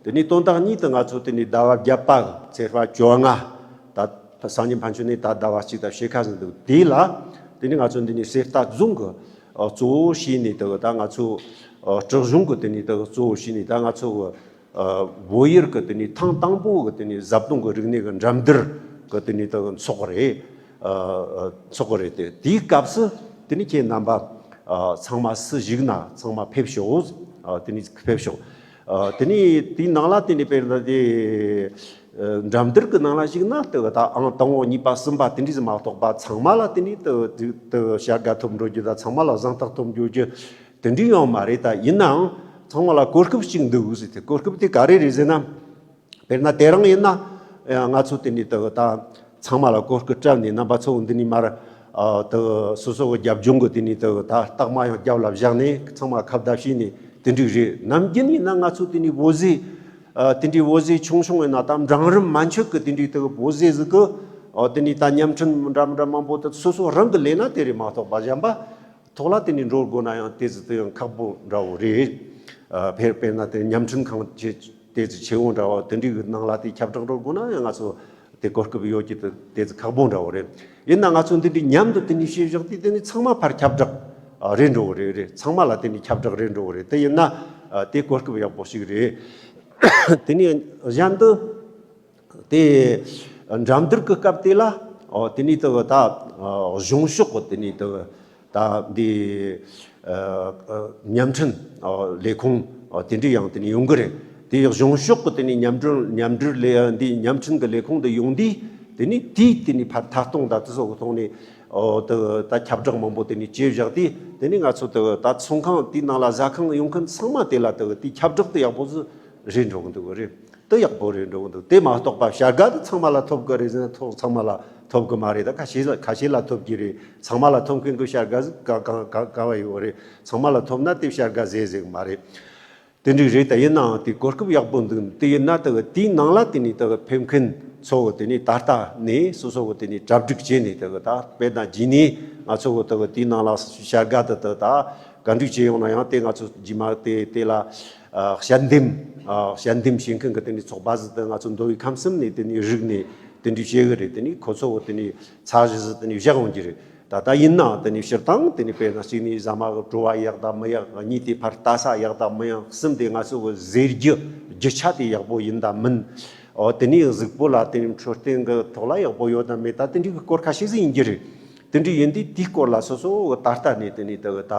དེ་ནི་དོན་དག་གཉིས་དེ་ང་ཚོ་དེ་ནི་ཟླ་བ་བརྒྱད་པ་གི་ཚེས་པ་བཅོ་ལྔ། ད་སང་ཉིན་ཕན་ཆད་ནས་ད་ཟླ་བ་གཅིག་དང་ཕྱེད་ཀ་ཟིན་འདུག་དེ་ལ་དེ་ནི་ང་ཚོ་འདི་ནི་གསེར་རྟ་རྫོང་གི་ཨ་གཙོ་བོ་བྱས་ནས་དེ་གི་ད་ང་ཚོ་ཨ་སྲིད་གཞུང་གི་དེ་ནི་དེ་གི་གཙོ་བོ་བྱས་ནས་ད་ང་ཚོ་གི་ཨ་བོད་ཡུལ་གི་དེ་ནི་ཐེངས་དང་པོ་གི་དེ་ནི་བཟའ་བཏུང་གི་རིག་གནས་གི་འགྲན་བསྡུར་གི་དེ་ནི་དེ་གི་འཚོགས་རེད། ཨ་ཨ་འཚོགས་གི་རེད། དེ་དེའི་སྐབས་སུ་དེ་ནི་ཁྱེད་རྣམ་པ་ཨ་ཚང་མ་སུ་བཞུགས་ན་ཚང་མ་ཕེབས་ཤོག་ཨ་དེ་ནི་ཕེབས་ཤོག་ཨ་དེ་ནི་དེའི་ནང་ལ་དེ་ནི་དཔེར་ན་དེ་ འགྲན་བསྡུར་གྱི་ནང་ལ་གཞིགས་ན་དེ་ད་ཨང་དང་པོ་གཉིས་པ་གསུམ་པ་དེ་འདྲས་མ་གཏོགས་པ་ཚང་མ་ལ་དེ་ནས་དེ་དེ་བྱ་དགའ་ཐོབ་འགྲོ་རྒྱུ་དང་ཚང་མ་ལ་གཟེངས་རྟགས་ཐོབ་འགྲོ་རྒྱུ་དེ་འདྲས་ཡོད་མ་རེད། ད་ཡིན་ནའང་ཚང་མ་ལ་གོ་སྐབས་གཅིག་འདུག་ཟེར་ཏེ། གོ་སྐབས་དེ་ག་རེ་རེད་ཟེར་ན། དཔེར་ན་དེ་རིང་ཡིན་ན་ང་ཚོ་དེ་ནས་དེ་ད་ཚང་མ་ལ་གོ་སྐབས་སྤྲད་ནས་རྣམ་པ་ཚོ་འདི་ནས་མར་དེ་སོ་སོ་གི་རྒྱབ་ལྗོངས་གི་དེ་ནས་དེ་ད་རྟགས་མ་ཡང་རྒྱབ་ལ་བཞག་ནས་ཚང་མ་ཁ་བརྡ་བྱས་ནས་དེ་འདྲས་རེད། ནམ་རྒྱུན་ཡིན་ན་ང་ཚོ་དེ་ནས་བོད་ཟས། ཨ། དེ་འདྲའི་བོད་ཟས་ཆུང་ཆུང་ཡིན་ན་དང་འབྲིང་རིམ་མན་ཆད་ཀྱི་དེ་འདྲའི་དེ་བོད་ཟས་ཟིག་གི། ཨོ། དེ་ནས་ད་བརྙན་འཕྲིན་འདྲ་མི་འདྲ་མང་པོ་དེ་སོ་སོ་རང་གིས་ལས་ན་དེ་རེད་མ་གཏོགས་པ། གཞན་པ་ཐོག་ལ་དེ་ནས་འགྲོ་དགོས་ན་ཡང་དེ་ཟིག་དེ་ཡང་ཁག་པོ་འདྲ་བོ་རེད། ཨ། དཔེར་དཔེར་ན་དེ་བརྙན་འཕྲིན་ཁང་ཆེ་དེ་ཟིག་ཆེ་བོ་འདྲ་བོ་དེ་འདྲའི་གི་ནང་ལ་དེ་ཁྱབ་བསྒྲགས་འགྲོ་དགོས་ན་ཡང་ང་ཚོ་དེ་གོ་སྐབས་ཡོད་ཀྱི་དེ་དེ་ཟིག་ཁག་པོ་འདྲ་བོ་རེད། ཡིན་ན་ང་ཚོ་འདི་འདྲའི་མཉམ་དུ་དེ་ནས་བྱས་བཞག་དུས་དེ་ནས་ཚང་མ་ཕར་ཁྱབ་བསྒྲགས་རེད་འགྲོ་གི་རེད། རེད། ཚང་མ་ལ་དེ་ནས་ཁྱབ་བསྒྲགས་རེད་འགྲོ་གི་རེད། དེ་ཡིན་ན་དེ་གོ་སྐབས་ཡག་པོ་ཞིག་རེད། དེ་ནས་གཞན་དུ་དེ་འགྲན་བསྡུར་གྱི་སྐབས་དེ་ལ། ཨོ། དེ་ནས་དེ་གི་ད་གཞུང་ཕྱོགས་ཀྱི་དེ་ནས་དེ་གི་ད་འདི་ཨ་ཨ་བརྙན་འཕྲིན་ཨ་ལས་ཁུངས་ཨ་དེ་འདྲ་ཡང་དེ་ནས་ཡོང་གི་རེད། དེ་ཡང་གཞུང་ཕྱོགས་ཀྱི་དེ་ནས་མཉམ་འབྲེལ་མཉམ་འབྲེལ་ལས་འདི་བརྙན་འཕྲིན་གྱི་ལས་ཁུངས་དེ་ཡོང་དུས་དེ་ནས་དེའི་དེ་ནས་ཕར་ཐད་གཏོང་དང་དེ་སོགས་ཀྱི་ཐོག་ནས། ཨོ། དེ་ད་ཁྱབ་བསྒྲགས་མང་པོ་དེ་ནས་བྱས་བཞག་དུས་དེ་ནས་ང་ཚོ་དེ་ད་ཚོང་ཁང་དེའི་ནང་ལ་ཟ་ཁང་ཡོང་མཁན་ཚང་མ་དེ་ལ་དེ་དེ་ཁྱབ་བསྒྲགས་དེ་ཡག་པོ་ཟིག་རེད་འགྲོ་གི་འདུག་གི་རེད། དེ་ཡག་པོ་རེད་འགྲོ་གི་འདུག་དེ་མ་གཏོགས་པ་བྱ་དགའ་དེ་ཚང་མ་ལ་ཐོབ་གི་རེད་ཟེར་ན་ཐོབ་ཚང་མ་ལ་ཐོབ་གི་མ་རེད། ད་ཁ་ཤས་ལ་ཁ་ཤས་ལ་ཐོབ་ཀྱི་རེད། ཚང་མ་ལ་ཐོབ་མཁན་གྱི་བྱ་དགའ་ཟིག་ག་ག་ག་ག་བ་ཡོད་རེད། ཚང་མ་ལ་ཐོབ་ན་དེ་བྱ་དགའ་ཟེ་ཟིག་མ་རེད། དེ་འདྲ་རེད། ད་ཡིན་ནའང་དེ་གོ་སྐབས་ཡག་པོ་འདུག་དེ་ཡིན་ན་དེ་གི་དེའི་ནང་ལ་དེ་ནས་དེ་གི་ཕེབས་མཁན་ཚོ་གི་དེ་ནས་ད་ལྟ་ནས་སོ་སོ་གི་དེ་ནས་གྲ་སྒྲིག་བྱས་ནས་དེ་གི་ད་དཔེར་ན་རྗེས་ནས་ང་ཚོ་གི་དེ་གི་དེའི་ནང་ལ་བྱ་དགའ་དེ་དེ་ད་ག་འདྲ་བྱས་ཡོང་ན་ཡང་དེ་ང་ཚོ་རྗེས་མ་དེ་དེ་ལ་ཨ་དཔྱད་འདེམས་ཨ་དཔྱད་འདེམས་བྱེད་མཁན་གི་དེ་ནས་ཚོགས་པ་ཟིག་དེ་ང་ཚོ་མདོ་དབུས་ཁམས་གསུམ་ནས་དེ་ནས་རིག་ནས་དེ་འདྲ་བྱེད་གི་རེད། དེ་ནས་ཁོ་ཚོ་གི་དེ་ནས་ཚད་གཞི་ཟིག་དེ་ནས་བཞག་ཡོང་གི་རེད། ད་ལྟ་ཡིན་ནའང་དེ་ནས་སྤྱིར་བཏང་དེ་ནས་དཔེར་ན་གཅིག་ནས་ཟ་མ་གི་བྲོ་བ་ཡག་དང་མི་ཡག་གཉིས་དེ་ཕར་ལྟ་ས་ཡག་དང་མི་ཡག་གསུམ་དེ་ང་ཚོ་གི་ཟས་རྒྱུ་རྒྱུ་ཆ་དེ་ཡག་པོ་ཡིན་དང་མིན། ཨོ། དེ་ནས་གཟུགས་པོ་ལ་དེ་ནས་འཕྲོད་བསྟེན་གི་ཐོག་ལ་ཡག་པོ་ཡོད་དང་མེད་ད་དེ་འདྲའི་གི་སྐོར་ཁ་ཤས་ཟིག་ཡིན་གྱི་རེད། དེ་འདྲ་ཡིན་དུས་དེའི་སྐོར་ལ་སོ་སོ་གི་ད་ལྟ་ནས་དེ་ནས་དེ་གི་ད་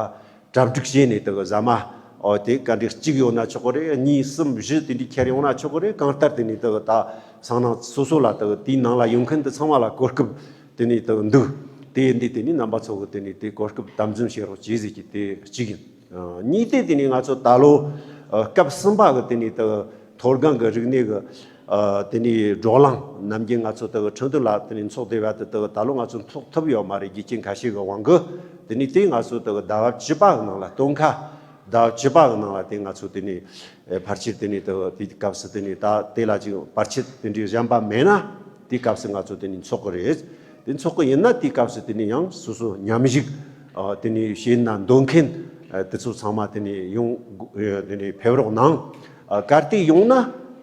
གྲ་སྒྲིག་བྱས་ནས་དེ་གི་ཟ་མ། ཨོ། དེ་ག་འདྲ་གཅིག་ཡོད་ན་ཆོག་གི་རེད། གཉིས་གསུམ་བཞི་དེ་འདྲ་ཁྱེར་ཡོང་ན་ཆོག་གི་རེད། གང་ལྟར་དེ་ནས་དེ་གི་ད་སང་ནང་སོ་སོ་ལ་དེ་གི་དེའི་ནང་ལ་ཡོང་མཁན་དེ་ཚང་མ་ལ་གོ་སྐབས་དེ་ནས་དེ་འདུག་དེ་ཡིན་དུས་དེ་ནས་རྣམ་པ་ཚོ་གི་དེ་ནས་དེ་གོ་སྐབས་དམ་འཛིན་བྱེད་རོགས་གྱིས་ཟེར་གྱི་དེ་གཅིག་ཡིན། ཨ། གཉིས་དེ་དེ་ནས་ང་ཚོ་ད་ལོ་ཨ་སྐབས་གསུམ་པ་གི་དེ་ནས་དེ་མཐོ་སྒང་གི་རིག་གནས་གི་ཨ་དེ་ནས་བགྲོ་གླེང་ནམ་རྒྱུན་ང་ཚོ་དེ་གི་ཁྲིན་ཏུ་ལ་དེ་ནས་འཚོགས་བསྡད་པ་དེ་དེ་གི་ད་ལོ་ང་ཚོ་འཚོགས་ཐུབ་ཡོད་མ་རེད། རྒྱུ་རྐྱེན་ཁ་ཤས་གི་དབང་གིས། དེ་ནས་དེ་ང་ཚོ་དེ་གི་ཟླ་བ་བཅུ་པ་གི་ནང་ལ་སྟོན་ཁ། ཟླ་བ་བཅུ་པ་གི་ནང་ལ་དེ་ང་ཚོ་དེ་ནས་ཨེ་ཕལ་ཆེར་དེ་ནས་དེ་དེའི་སྐབས་སུ་དེ་ནས་ད་དེ་ལ་ཅིག་བར་ཆད་དེ་འདྲའི་གཞན་པ་མེད་ན་དེའི་སྐབས་སུ་ང་ཚོ་དེ་ནས་འཚོགས་གི་རེད། དེ་འཚོགས་གི་ཡིན་ན་དེའི་སྐབས་སུ་དེ་ནས་ཡང་སོ་སོ་མཉམ་ཞུགས་ཨ་དེ་ནས་བྱེད་ན་འདོད་མཁན་ཨ་དེ་ཚོ་ཚང་མ་དེ་ནས་ཡོང་དགོ་ཨ་དེ་ནས་ཕེབས་རོགས་གནང་། ཨ་གལ་ཏེ་ཡོང་ན་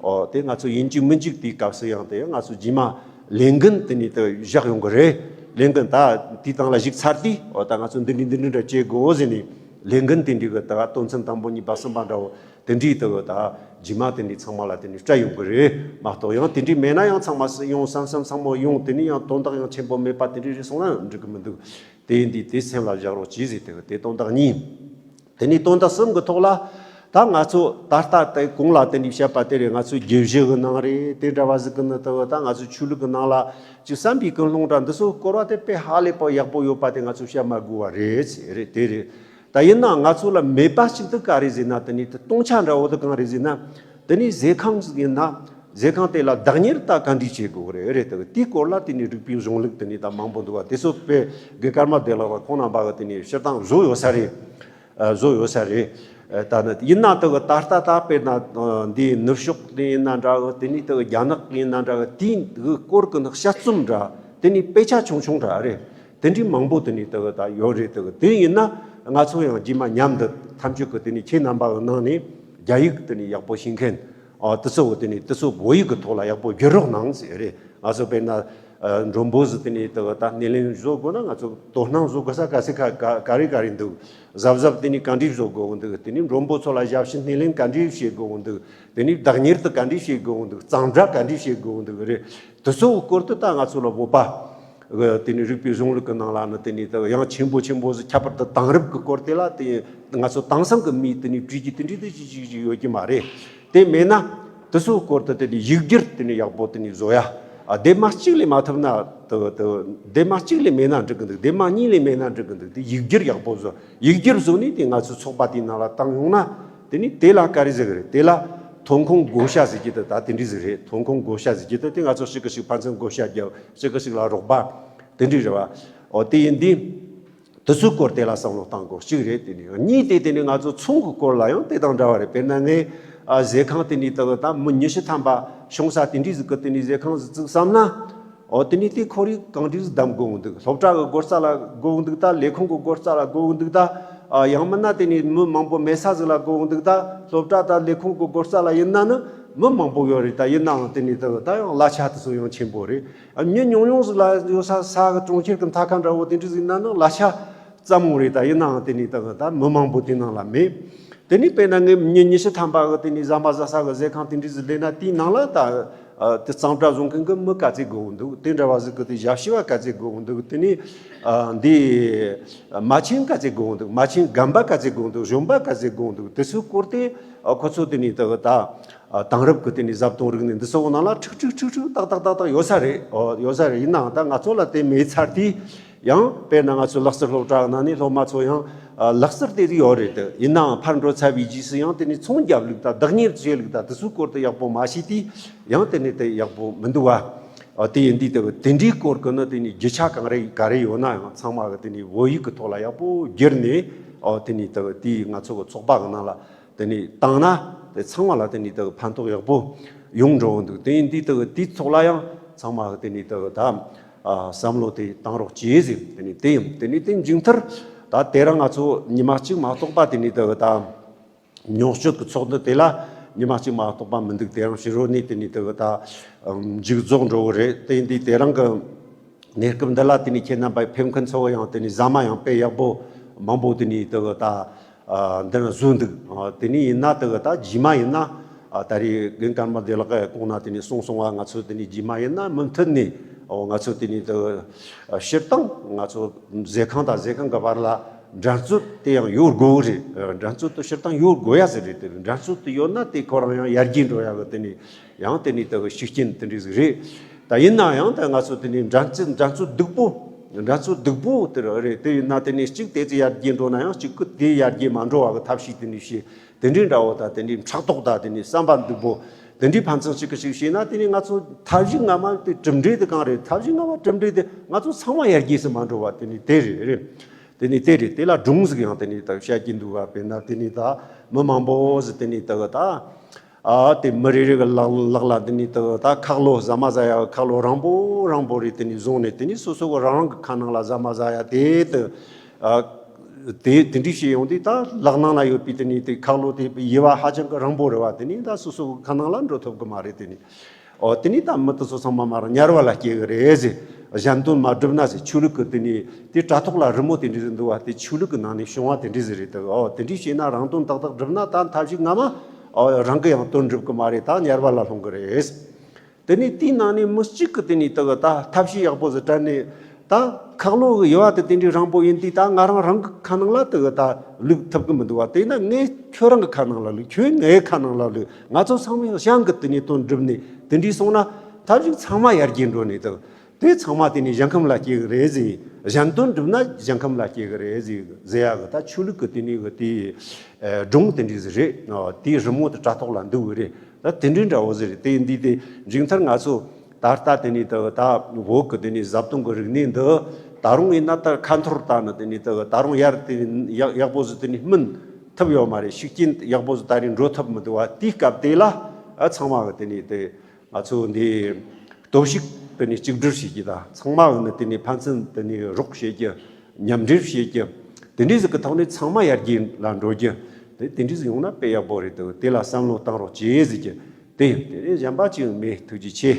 ཨོ་དེ་ང་ཚོ་ཡིན་གཅིག་མིན་གཅིག་དེའི་སྐབས་སུ་ཡང་དེ་ཡང་ང་ཚོ་རྗེས་མ་ལས་འགན་དེ་ནས་དེ་བཞག་ཡོང་གི་རེད། ལས་འགན་ད་དེའི་སྟེང་ལ་གཞིགས་ཚར་དུས་ཨོ་ད་ང་ཚོ་འདི་འདྲ་འདི་འདྲ་འདྲ་བྱེད་དགོས་ཟེར་ནས་ལས་འགན་དེ་འདྲའི་གི་ད་དོན་ཚན་དང་པོ་གཉིས་པ་གསུམ་པ་འདྲ་བོ། དེ་འདྲའི་དེ་གི་ད་རྗེས་མ་དེ་འདྲའི་ཚང་མ་ལ་དེ་འདྲའི་སྤྲད་ཡོང་གི་རེད་མ་གཏོགས། ཡང་དེ་འདྲའི་མེད་ན་ཡང་ཚང་མ་སུ་ཡོང་བསམ་བསམ་ཚང་མ་ཡོང་དེ་ནས་ཡང་དོན་དག་ཡང་ཆེན་པོ་མེད་པ་དེ་འདྲའི་རེད་སོང་ན་འགྲིག་གི་མི་འདུག་དེ་ཡིན་དུས་དེ་སེམས་ལ་བཞག་རོགས་གྱིས་ཟེར། དེ་གི་དེ་དོན་དག་གཉིས། དེ་ནས་དོན་དག་གསུམ་གི་ཐོག་ལ་ད་ང་ཚོ་ད་ལྟ་དེ་གོང་ལ་དེ་འདྲའི་བཤད་པ་དེ་རེད། ང་ཚོའི་རྒྱུད་བཞི་གི་ནང་རེད། དེ་འདྲ་བ་ཟིག་གི་ནི་དེ་གི་ད་ང་ཚོའི་ཆོས་ལུགས་གི་ནང་ལ་ཅིག་བསམ་པའི་ཀུན་སློང་འདྲ་འདི་ཚོ་སྐོར་བ་དེ་དཔེ་ཧ་ལས་པ་ཡག་པོ་ཡོད་པ་དེ་ང་ཚོ་བཤད་མ་དགོས་པ་རེད་ཟེར། རེད། དེ་རེད། ད་ཡིན་ན་ང་ཚོ་ལ་མེད་པ་ཞིག་ཏུ་ག་རེ་ཟེར་ན། དེ་ནི་དེ་སྟོང་ཆ་འདྲ་བོ་དེ་གང་རེད་ཟེར་ན། དེ་ནི་ཟས་ཁང་ཟིག་ཡིན་ན་ཟས་ཁང་དེ་ལ་བདག་གཉེར་ད་ག་འདྲས་བྱེད་དགོས་རེད། རེད། དེ་དེའི་སྐོར་ལ་དེ་ནི་རིག་པའི་གཞུང་ལུགས་དེ་ནི་ད་མང་པོ་འདུག་བ། དེ་ཚོ་དཔེ་དགེ་ཀརྨ་བདེ་ལེགས་ལ་ཁོང་རྣམ་པ་གི་དེ་ནི་སྤྱིར་བཏང་བཟོ་ཡོད་ས་རེད། ཨ། བཟོ་ཡོད་ས་རེད། ཨ། ད་ནི་ཡིན་ན་དེ་གི་ད་ལྟ་ད་དཔེར་ན་འདིའི་ནུབ་ཕྱོགས་དེ་ཡིན་ན་འདྲ་གི། དེ་ནི་དེ་གི་རྒྱ་ནག་ཡིན་ན་འདྲ་གི། དེའི་གི་སྐོར་གི་ནི་དཔྱད་རྩོམ་འདྲ་དེ་ནི་དཔེ་ཆ་ཆུང་ཆུང་འདྲ་རེད། དེ་འདྲའི་མང་པོ་དེ་ནས་དེ་གི་ད་ཡོད་རེད། དེ་གི་དེ་ཡིན་ན་ང་ཚོ་ཡང་རྗེས་མ་མཉམ་དུ་ཐམས་ཅད་ཀྱི་དེ་ནས་ཁྱེད་རྣམ་པ་གི་ནང་ནས་རྒྱ་ཡིག་དེ་ནས་ཡག་པོ་ཤེས་མཁན། ཨ། དེ་ཚོ་གི་དེ་ནས་དེ་ཚོ་བོད་ཡིག་གི་ཐོག་ལ་ཡག་པོ་བསྒྱུར་རོགས་གནང་ཟེར་རེད། ང་ཚོ་དཔེར་ན་ཨ་མགྲོན་པོ་ཟིག་དེ་ནས་དེ་གི་ད་སྣེ་ལེན་བཟོ་དགོས་ན་ང་ཚོ་དོ་སྣང་བཟོ་དགོས་ས་ག་ས་ག་ག་ག་རེ་ག་རེ་འདུག་གཟབ་གཟབ་དེ་ནས་ག་འདྲས་བཟོ་དགོས་འདུག་དེ་ནས་མགྲོན་པོ་ཚོ་ལ་ཞབས་ཕྱི་སྣེ་ལེན་ག་འདྲས་བྱེད་དགོས་འདུག་དེ་ནས་བདག་གཉེར་དེ་ག་འདྲས་བྱེད་དགོས་འདུག་གཙང་སྦྲ་ག་འདྲས་བྱེད་དགོས་འདུག་རེད། དེ་ཚོའི་སྐོར་དུ་ད་ང་ཚོ་ལ་བོད་པ་གི་དེ་ནས་རིག་པའི་གཞུང་ལུགས་ཀྱི་ནང་ལ་ནི་དེ་ནས་ད་ཡང་ཆེན་པོ་ཆེན་པོ་ཟིག་ཁྱད་པར་དུ་དེང་རབས་ཀྱི་སྐོར་དེ་ལ་དེ་ང་ཚོ་དེང་སང་གི་མིས་དེ་ནས་བྲིས་ཀྱི་དེ་འདྲའི་དེ་ཅིག་ཅིག་ཅིག་ཡོད་ཀྱི་མ་རེད། དེ་མེད་ན་ དེ་ཚོའི་སྐོར་དུ་དེ་ནས་ཡིག་སྒྱུར་དེ་ནས་ཡག་པོ་དེ་ནས་བཟོ་ཡ། ཨ། སྡེབ་མ་གཅིག་ལས་མ་ཐུབ་ན་དེ་དེ་སྡེབ་མ་གཅིག་ལས་མེད་ན་འགྲིག་གི་འདུག་སྡེབ་མ་གཉིས་ལས་མེད་ན་འགྲིག་གི་འདུག་དེ་ཡིག་སྒྱུར་ཡག་པོ་བཟོ། ཡིག་སྒྱུར་བཟོ་ནས་དེ་ང་ཚོའི་ཚོགས་པ་དེའི་ནང་ལ་བཏང་ཡོང་ན། དེ་ནས་དེ་ལ་ག་རེ་ཟེར་གི་རེད། དེ་ལ་ཐོན་ཁུངས་བགོ་བཤའ་ཟེར་གྱི་དེ་ད་དེ་འདྲ་ཟིག་རེད། ཐོན་ཁུངས་བགོ་བཤའ་ཟེར་གྱི་དེ་དེ་ང་ཚོ་གཅིག་གིས་གཅིག་ཕན་ཚུན་བགོ་བཤའ་རྒྱབ། གཅིག་གིས་གཅིག་ལ་རོགས་པ་དེ་འདྲ་རེད་བ། ཨོ། དེ་ཡིན་དུས། དེ་ཚོའི་སྐོར་དེ་ལ་བསམ་བློ་གཏང་དགོས། གཅིག་རེད། དེ་ནས་གཉིས་དེ་དེ་ནས་ང་ཚོ་ཚོང་གི་སྐོར་ལ་ཡང་དེ་དང་འདྲ་བ་རེད། དཔེར་ན་ངས། ཨ། ཟས་ཁང་དེ་ནས་ད་ད་མི་ཉི་ཤུ་ཐམ་པ་བྱུང་ས་དེ་འདྲ་ཟིག་གི་དེ་ནས་ཟས་ཁང་ཟིག་བཙུགས་བསམ་ན། ཨོ། དེ་ནས་དེ་ཁོར་ཡུག་གང་འདྲ་ཟིག་བདམས་དགོས་འདུག་སློབ་གྲྭ་གི་སྒོ་རྩ་ལ་དགོས་འདུག་ད་ལས་ཁུངས་གི་སྒོ་རྩ་ལ་དགོས་འདུག་ད། ཨ། ཡང་མིན་ན་དེ་ནས་མི་མང་པོ་མེད་ས་ཟིག་ལ་དགོས་འདུག་ད་སློབ་གྲྭ་དང་ལས་ཁུངས་གི་སྒོ་རྩ་ལ་ཡིན་ན་ནི་མི་མང་པོ་ཡོད་རེད། ད་ཡིན་ནའང་དེ་ནས་ད་ད་ཡང་གླ་ཆ་དེ་ཚོ་ཡང་ཆེན་པོ་རེད། མི་ཉུང་ཉུང་ཟིག་ལ་ཡོད་ས་ས་གི་གྲོང་ཁྱེར་གི་མཐའ་ཁ་འདྲ་བོ་དེ་འདྲ་ཟིག་ན་ནི་གླ་ཆ་ཙམ་མོ་རེད། ད་ཡིན་ནའང་དེ་ནས་ད་ད་མི་མང་པོ་དེ་ནང་ལ་མེད། དེ་ནས་དཔེར་ན་ངས་མི་ཉི་ཤུ་ཐམ་པ་གི་དེ་ནས་ཟ་མ་ཟ་ས་གི་ཟས་ཁང་དེ་འདྲ་ཟིག་ལས་ན། དེའི་ནང་ལ་ད། ཨ། དེ་གཙང་སྦྲ་བཟོ་མཁན་གི་མི་ག་ཚད་དགོས་འདུག་དེ་འདྲ་བ་ཟིག་གི་དེ་ཞབས་ཞུ་བ་ག་ཚད་དགོས་འདུག་དེ་ནས། ཨ། འདི་མ་བྱན་ག་ཚད་དགོས་འདུག་མ་བྱན་རྒན་པ་ག་ཚད་དགོས་འདུག་གཞོན་པ་ག་ཚད་དགོས་འདུག་དེ་ཚོའི་སྐོར་དེ། ཨ། ཁོ་ཚོ་དེ་ནས་ད་ད། ཨ། དེང་རབས་ཀྱི་དེ་ནས་བཟའ་བཏུང་རིག་གནས་འདི་ཚོ་གི་ནང་ལ་ཁྲིག་ཁྲིག་ཁྲིག་ཁྲིག་ཏག་ཏག་ཏག་ཏག་ཡོད་ས་རེད། ཨོ། ཡོད་ས་རེད། ཡིན་ནའང་ད་ང་ཚོ་ལ་དེ་མེད་ཚར་དུས། ཡང་དཔེར་ན་ང་ཚོའི་ལག་རྩལ་སློབ་གྲྭ་ནང་ནས་སློབ་མ་ཚོ་ཡང་ལག་རྩལ་དེ་ཡོད་རེད་དེ། ཡིན་ནའང་ཕར་འགྲོ་ཚར་བའི་རྗེས་སུ་ཡང་དེ་ནས་ཚོང་རྒྱག་ལུགས་དང་བདག་གཉེར་བྱེད་ལུགས་དང་དེ་ཚོའི་སྐོར་དེ་ཡག་པོ་མ་ཤེས་དུས་ཡང་དེ་ནས་དེ་ཡག་པོ་མི་འདུག་བ། ཨ། དེ་ཡིན་དུས་དེ་དེ་འདྲའི་སྐོར་གི་ནི་དེ་ནས་རྒྱུ་ཆ་གང་རེ་ག་རེ་ཡོད་ན་ཡང་ཚང་མ་གི་དེ་ནས་བོད་ཡིག་གི་ཐོག་ལ་ཡག་པོ་བསྒྱུར་ནས། ཨོ། དེ་ནས་དེ་དེའི་ང་ཚོ་གི་ཚོགས་པ་གི་ནང་ལ་དེ་ནས་བཏང་ན་དེ་ཚང་མ་ལ་དེ་ནས་དེ་ཕན་ཐོགས་ཡག་པོ་ཡོང་འགྲོ་གི་འདུག་དེ་ཡིན་དུས་དེ་དེའི་ཐོག་ལ་ཡང་ཚང་མ་གི་དེ་ནས་དེ་ད། ཨ། བསམ་བློ་དེ་བཏང་རོགས་གྱིས་ཟེར། དེ་ནས་དེ་ཡིན། དེ་ནས་དེ་མཇུག་མཐར་ད་དེ་རིང་ང་ཚོ་ཉི་མ་གཅིག་མ་གཏོགས་པ་དེ་ནས་དེ་ད་ཉོག་སྤྱོད་ཀྱི་ཚོགས་འདུ་དེ་ལ་ཉི་མ་གཅིག་མ་གཏོགས་པ་མི་འདུག་དེ་རིང་ཕྱི་དྲོ་ནས་དེ་ནས་དེ་ད་མཇུག་རྫོགས་འགྲོ་གི་རེད། དེ་ཡིན་དུས་དེ་རིང་གི་གནས་སྐབས་འདི་ལ་དེ་ནས་ཁྱེད་རྣམ་པ་ཕེབས་མཁན་ཚོ་ཡང་དེ་ནས་ཟ་མ་ཡང་དཔེ་ཡག་པོ་མང་པོ་དེ་ནས་དེ་ད། ཨ། འདི་ནས་བཟོས་འདུག་ཨ། དེ་ནས་ཡིན་ན་དེ་གི་ད་རྗེས་མ་ཡིན་ན། ཨ། ད་རེས་རྒན་ཀརྨ་བདེ་ལེགས་ཀྱིས་གོང་ན་དེ་ནས་གསུངས་སོང་བ། ང་ཚོ་དེ་ནས་རྗེས་མ་ཡིན་ན་མུ་མཐུད་ནས། ཨོ། ང་ཚོ་དེ་ནས་དེ་གི་སྤྱིར་བཏང་ང་ཚོ་ཟས་ཁང་དང་ཟས་ཁང་གི་བར་ལ་འགྲན་རྩོད་དེ་ཡང་ཡོད་དགོས་རེད། འགྲན་རྩོད་དེ་སྤྱིར་བཏང་ཡོད་དགོས་ཡ་ཟིག་རེད། དེ་འགྲན་རྩོད་དེ་ཡོད་ན་དེ་ཁོ་རང་ཡང་ཡར་རྒྱས་འགྲོ་ཡ་གི་དེ་ནས་ཡང་དེ་ནས་དེ་གི་ཤུགས་རྐྱེན་དེ་འདྲ་ཟིག་རེད། ད་ཡིན་ན་ཡང་ད་ང་ཚོ་དེ་ནས་འགྲན་རྩོད་འགྲན་རྩོད་སྡུག་པོ། འགྲན་རྩོད་སྡུག་པོ་དེ་རེད། དེ་ཡིན་ན་དེ་ནས་གཅིག་དེ་ཚོ་ཡར་རྒྱས་འགྲོ་ན་ཡང་གཅིག་གི་དེ་ཡར་རྒྱས་མ་འགྲོ་བ་གི་ཐབས་ཤེས་དེ་འདྲ་བྱེད། དེ་འདྲའི་འདྲ་བོ་དང་དེ་འདྲའི་ཕྲག་དོག་དང་དེ་འདྲའི་བསམ་པ་སྡུག་པོ་དེ་འདྲའི་ཕན་ཚུན་གཅིག་གིས་གཅིག་བྱས་ན། དེ་ནས་ང་ཚོ་མཐའ་བཞི་སྔ་མ་དེ་གྲུབ་འབྲས་དེ་གང་རེད། མཐའ་བཞི་སྔ་མ་གྲུབ་འབྲས་དེ་ང་ཚོ་ཚང་མ་ཡར་རྒྱས་སུ་མ་འགྲོ་བ་དེ་ནས་དེ་རེད། རེད། དེ་ནས་དེ་རེད། དེ་ལ་སྒྲུང་ཟིག་ཡང་དེ་ནས་ད་བཤད་ཀྱི་འདུག་ག་དཔེར་ན་དེ་ནས་ད་མི་མང་པོ་ཟིག་དེ་ནས་ད་གི་ད། ཨ། དེ་མི་རེ་རེ་གི་ལག་ལག་ལ་དེ་ནས་ད་ད་ཁ་ལོ་ཟ་མ་ཟ་ཡ་ཁ་ལོ་རིང་པོ་རིང་པོ་རེ་དེ་ནས་བཟུང་ནས། དེ་ནས་སོ་སོ་གི་རང་རང་གི་ཁ་ནང་ལ་ཟ་མ་ཟ་ཡ་དེ་དེ། ཨ། དེ་དེ་འདྲ་བྱས་ཡོང་དུས་ད་ལག་ནང་ལ་ཡོད་པའི་དེ་ནས་དེ་ཁ་ལོ་དེ་དབྱེ་བ་ཧ་ཅང་གི་རིང་པོ་རེད་བ། དེ་ནས་ད་སོ་སོ་གི་ཁ་ནང་ལ་འགྲོ་ཐུབ་གི་མ་རེད། དེ་ནས། ཨོ། དེ་ནས་ད་མི་དེ་ཚོ་ཚང་མ་མར་དམྱལ་བ་ལ་སྐྱེ་གི་རེད་ཟེར། གཞན་དོན་མ་བསྒྲུབས་ན་ཟེར། ཆོས་ལུགས་ཀྱི་དེ་ནས་དེ་དྲ་ཐོག་ལ་རི་མོ་དེ་འདྲ་ཟིག་འདུག་བ། དེ་ཆོས་ལུགས་ཀྱི་ནང་ནས་བྱུང་བ་དེ་འདྲ་ཟིག་རེད་དེ། ཨོ། དེ་འདྲ་བྱས་ན་རང་དོན་ཏག་ཏག་བསྒྲུབས་ན་ད་མཐའ་བཞི་སྔ་མ། ཨོ། རང་གི་ཡང་དོན་འགྲུབ་གི་མ་རེད། ད་དམྱལ་བ་ལ་ལྷུང་གི་རེད། དེ་ནས་དེའི་ནང་ནས་མི་གཅིག་གིས་དེ་ནས་དེ་གི་ད་ཐབས་ཤེས་ཡག་པོ་ཟིག་བྲལ་ནས། ད་ཁ་ལོ་གི་དབྱེ་བ་དེ་དེ་འདྲའི་རིང་པོ་ཡིན་དུས། ད་ང་རང་རང་གི་ཁ་ནང་ལ་དེ་གི་ད་བླུག་ཐུབ་གི་མི་འདུག་བ། དེས་ན་ངས་ཁྱོད་རང་གི་ཁ་ནང་ལ་བླུག་ཁྱོད་ངའི་ཁ་ནང་ལ་བླུག་ང་ཚོ་ཚང་མས་གཞན་གི་དེ་ནས་དོན་བསྒྲུབས་ནས་དེ་འདྲའི་སོང་ན། མཐའ་གཅིག་ཚང་མ་ཡར་རྒྱས་འགྲོ་ནས་དེ་དེ་ཚང་མ་དེ་ནས་ཞིང་ཁམས་ལ་སྐྱེ་གི་རེད་ཟེར། གཞན་དོན་བསྒྲུབས་ན་ཞིང་ཁམས་ལ་སྐྱེ་གི་རེད་ཟེར་ཟེར་ཡ་གི། ད་ཆོས་ལུགས་གི་དེ་ནས་གི་དེ་སྒྲུང་དེ་འདྲ་ཟིག་རེད། དེའི་རི་མོ་དེ་དྲ་ཐོག་ལ་འདུག་གི་རེད། ད་དེ་འདྲའི་འདྲ་བོ་ཟིག་རེད། དེ་ཡིན་དུས་དེ་མཇུག་མཐར་ང་ཚོ་ད་ལྟ་དེ་ནས་དེ་ད་བོད་ཀྱི་དེ་ནས་བཟའ་བཏུང་གི་རིག་གནས་འདི་ད་རུང་ཡིན་ན་ད་ཁ་འཐོར་བཏང་ནས། དེ་ནས་དེ་ད་རུང་ཡར་དེ་ཡག་ཡག་པོ་ཟིག་དེ་ནས་སྨིན་ཐུབ་ཡོད་མ་རེད། ཤུགས་རྐྱེན་ཡག་པོ་ཟིག་ད་རེས་འགྲོ་ཐུབ་མི་འདུག་བ། དེའི་སྐབས་དེ་ལ། ཨ། ཚང་མ་གི་དེ་ནས་དེ་ང་ཚོ་འདི་སྟོབས་ཤུགས་དེ་ནས་གཅིག་སྒྲིལ་བྱེད་ཀྱི། ད་ཚང་མ་གི་ནི་དེ་ནས་ཕན་ཚུན་དེ་ནས་རོགས་བྱེད་ཀྱི། མཉམ་འབྲེལ་བྱེད་ཀྱི། དེ་འདྲའི་ཟིག་གི་ཐོག་ནས་ཚང་མ་ཡར་རྒྱས་ལ་འགྲོ་རྒྱུ། དེ་དེ་འདྲའི་ཟིག་ཡོང་ན་དཔེ་ཡག་པོ་རེད་འདུག་དེ་ལ་བསམ་བློ་བཏང་རོགས་བྱེད་ཟེར་རྒྱུ་དེ་ཡིན། དེ་ནས་གཞན་པ་ཅི་ཡང་མེད། ཐུགས་རྗེ་ཆེ།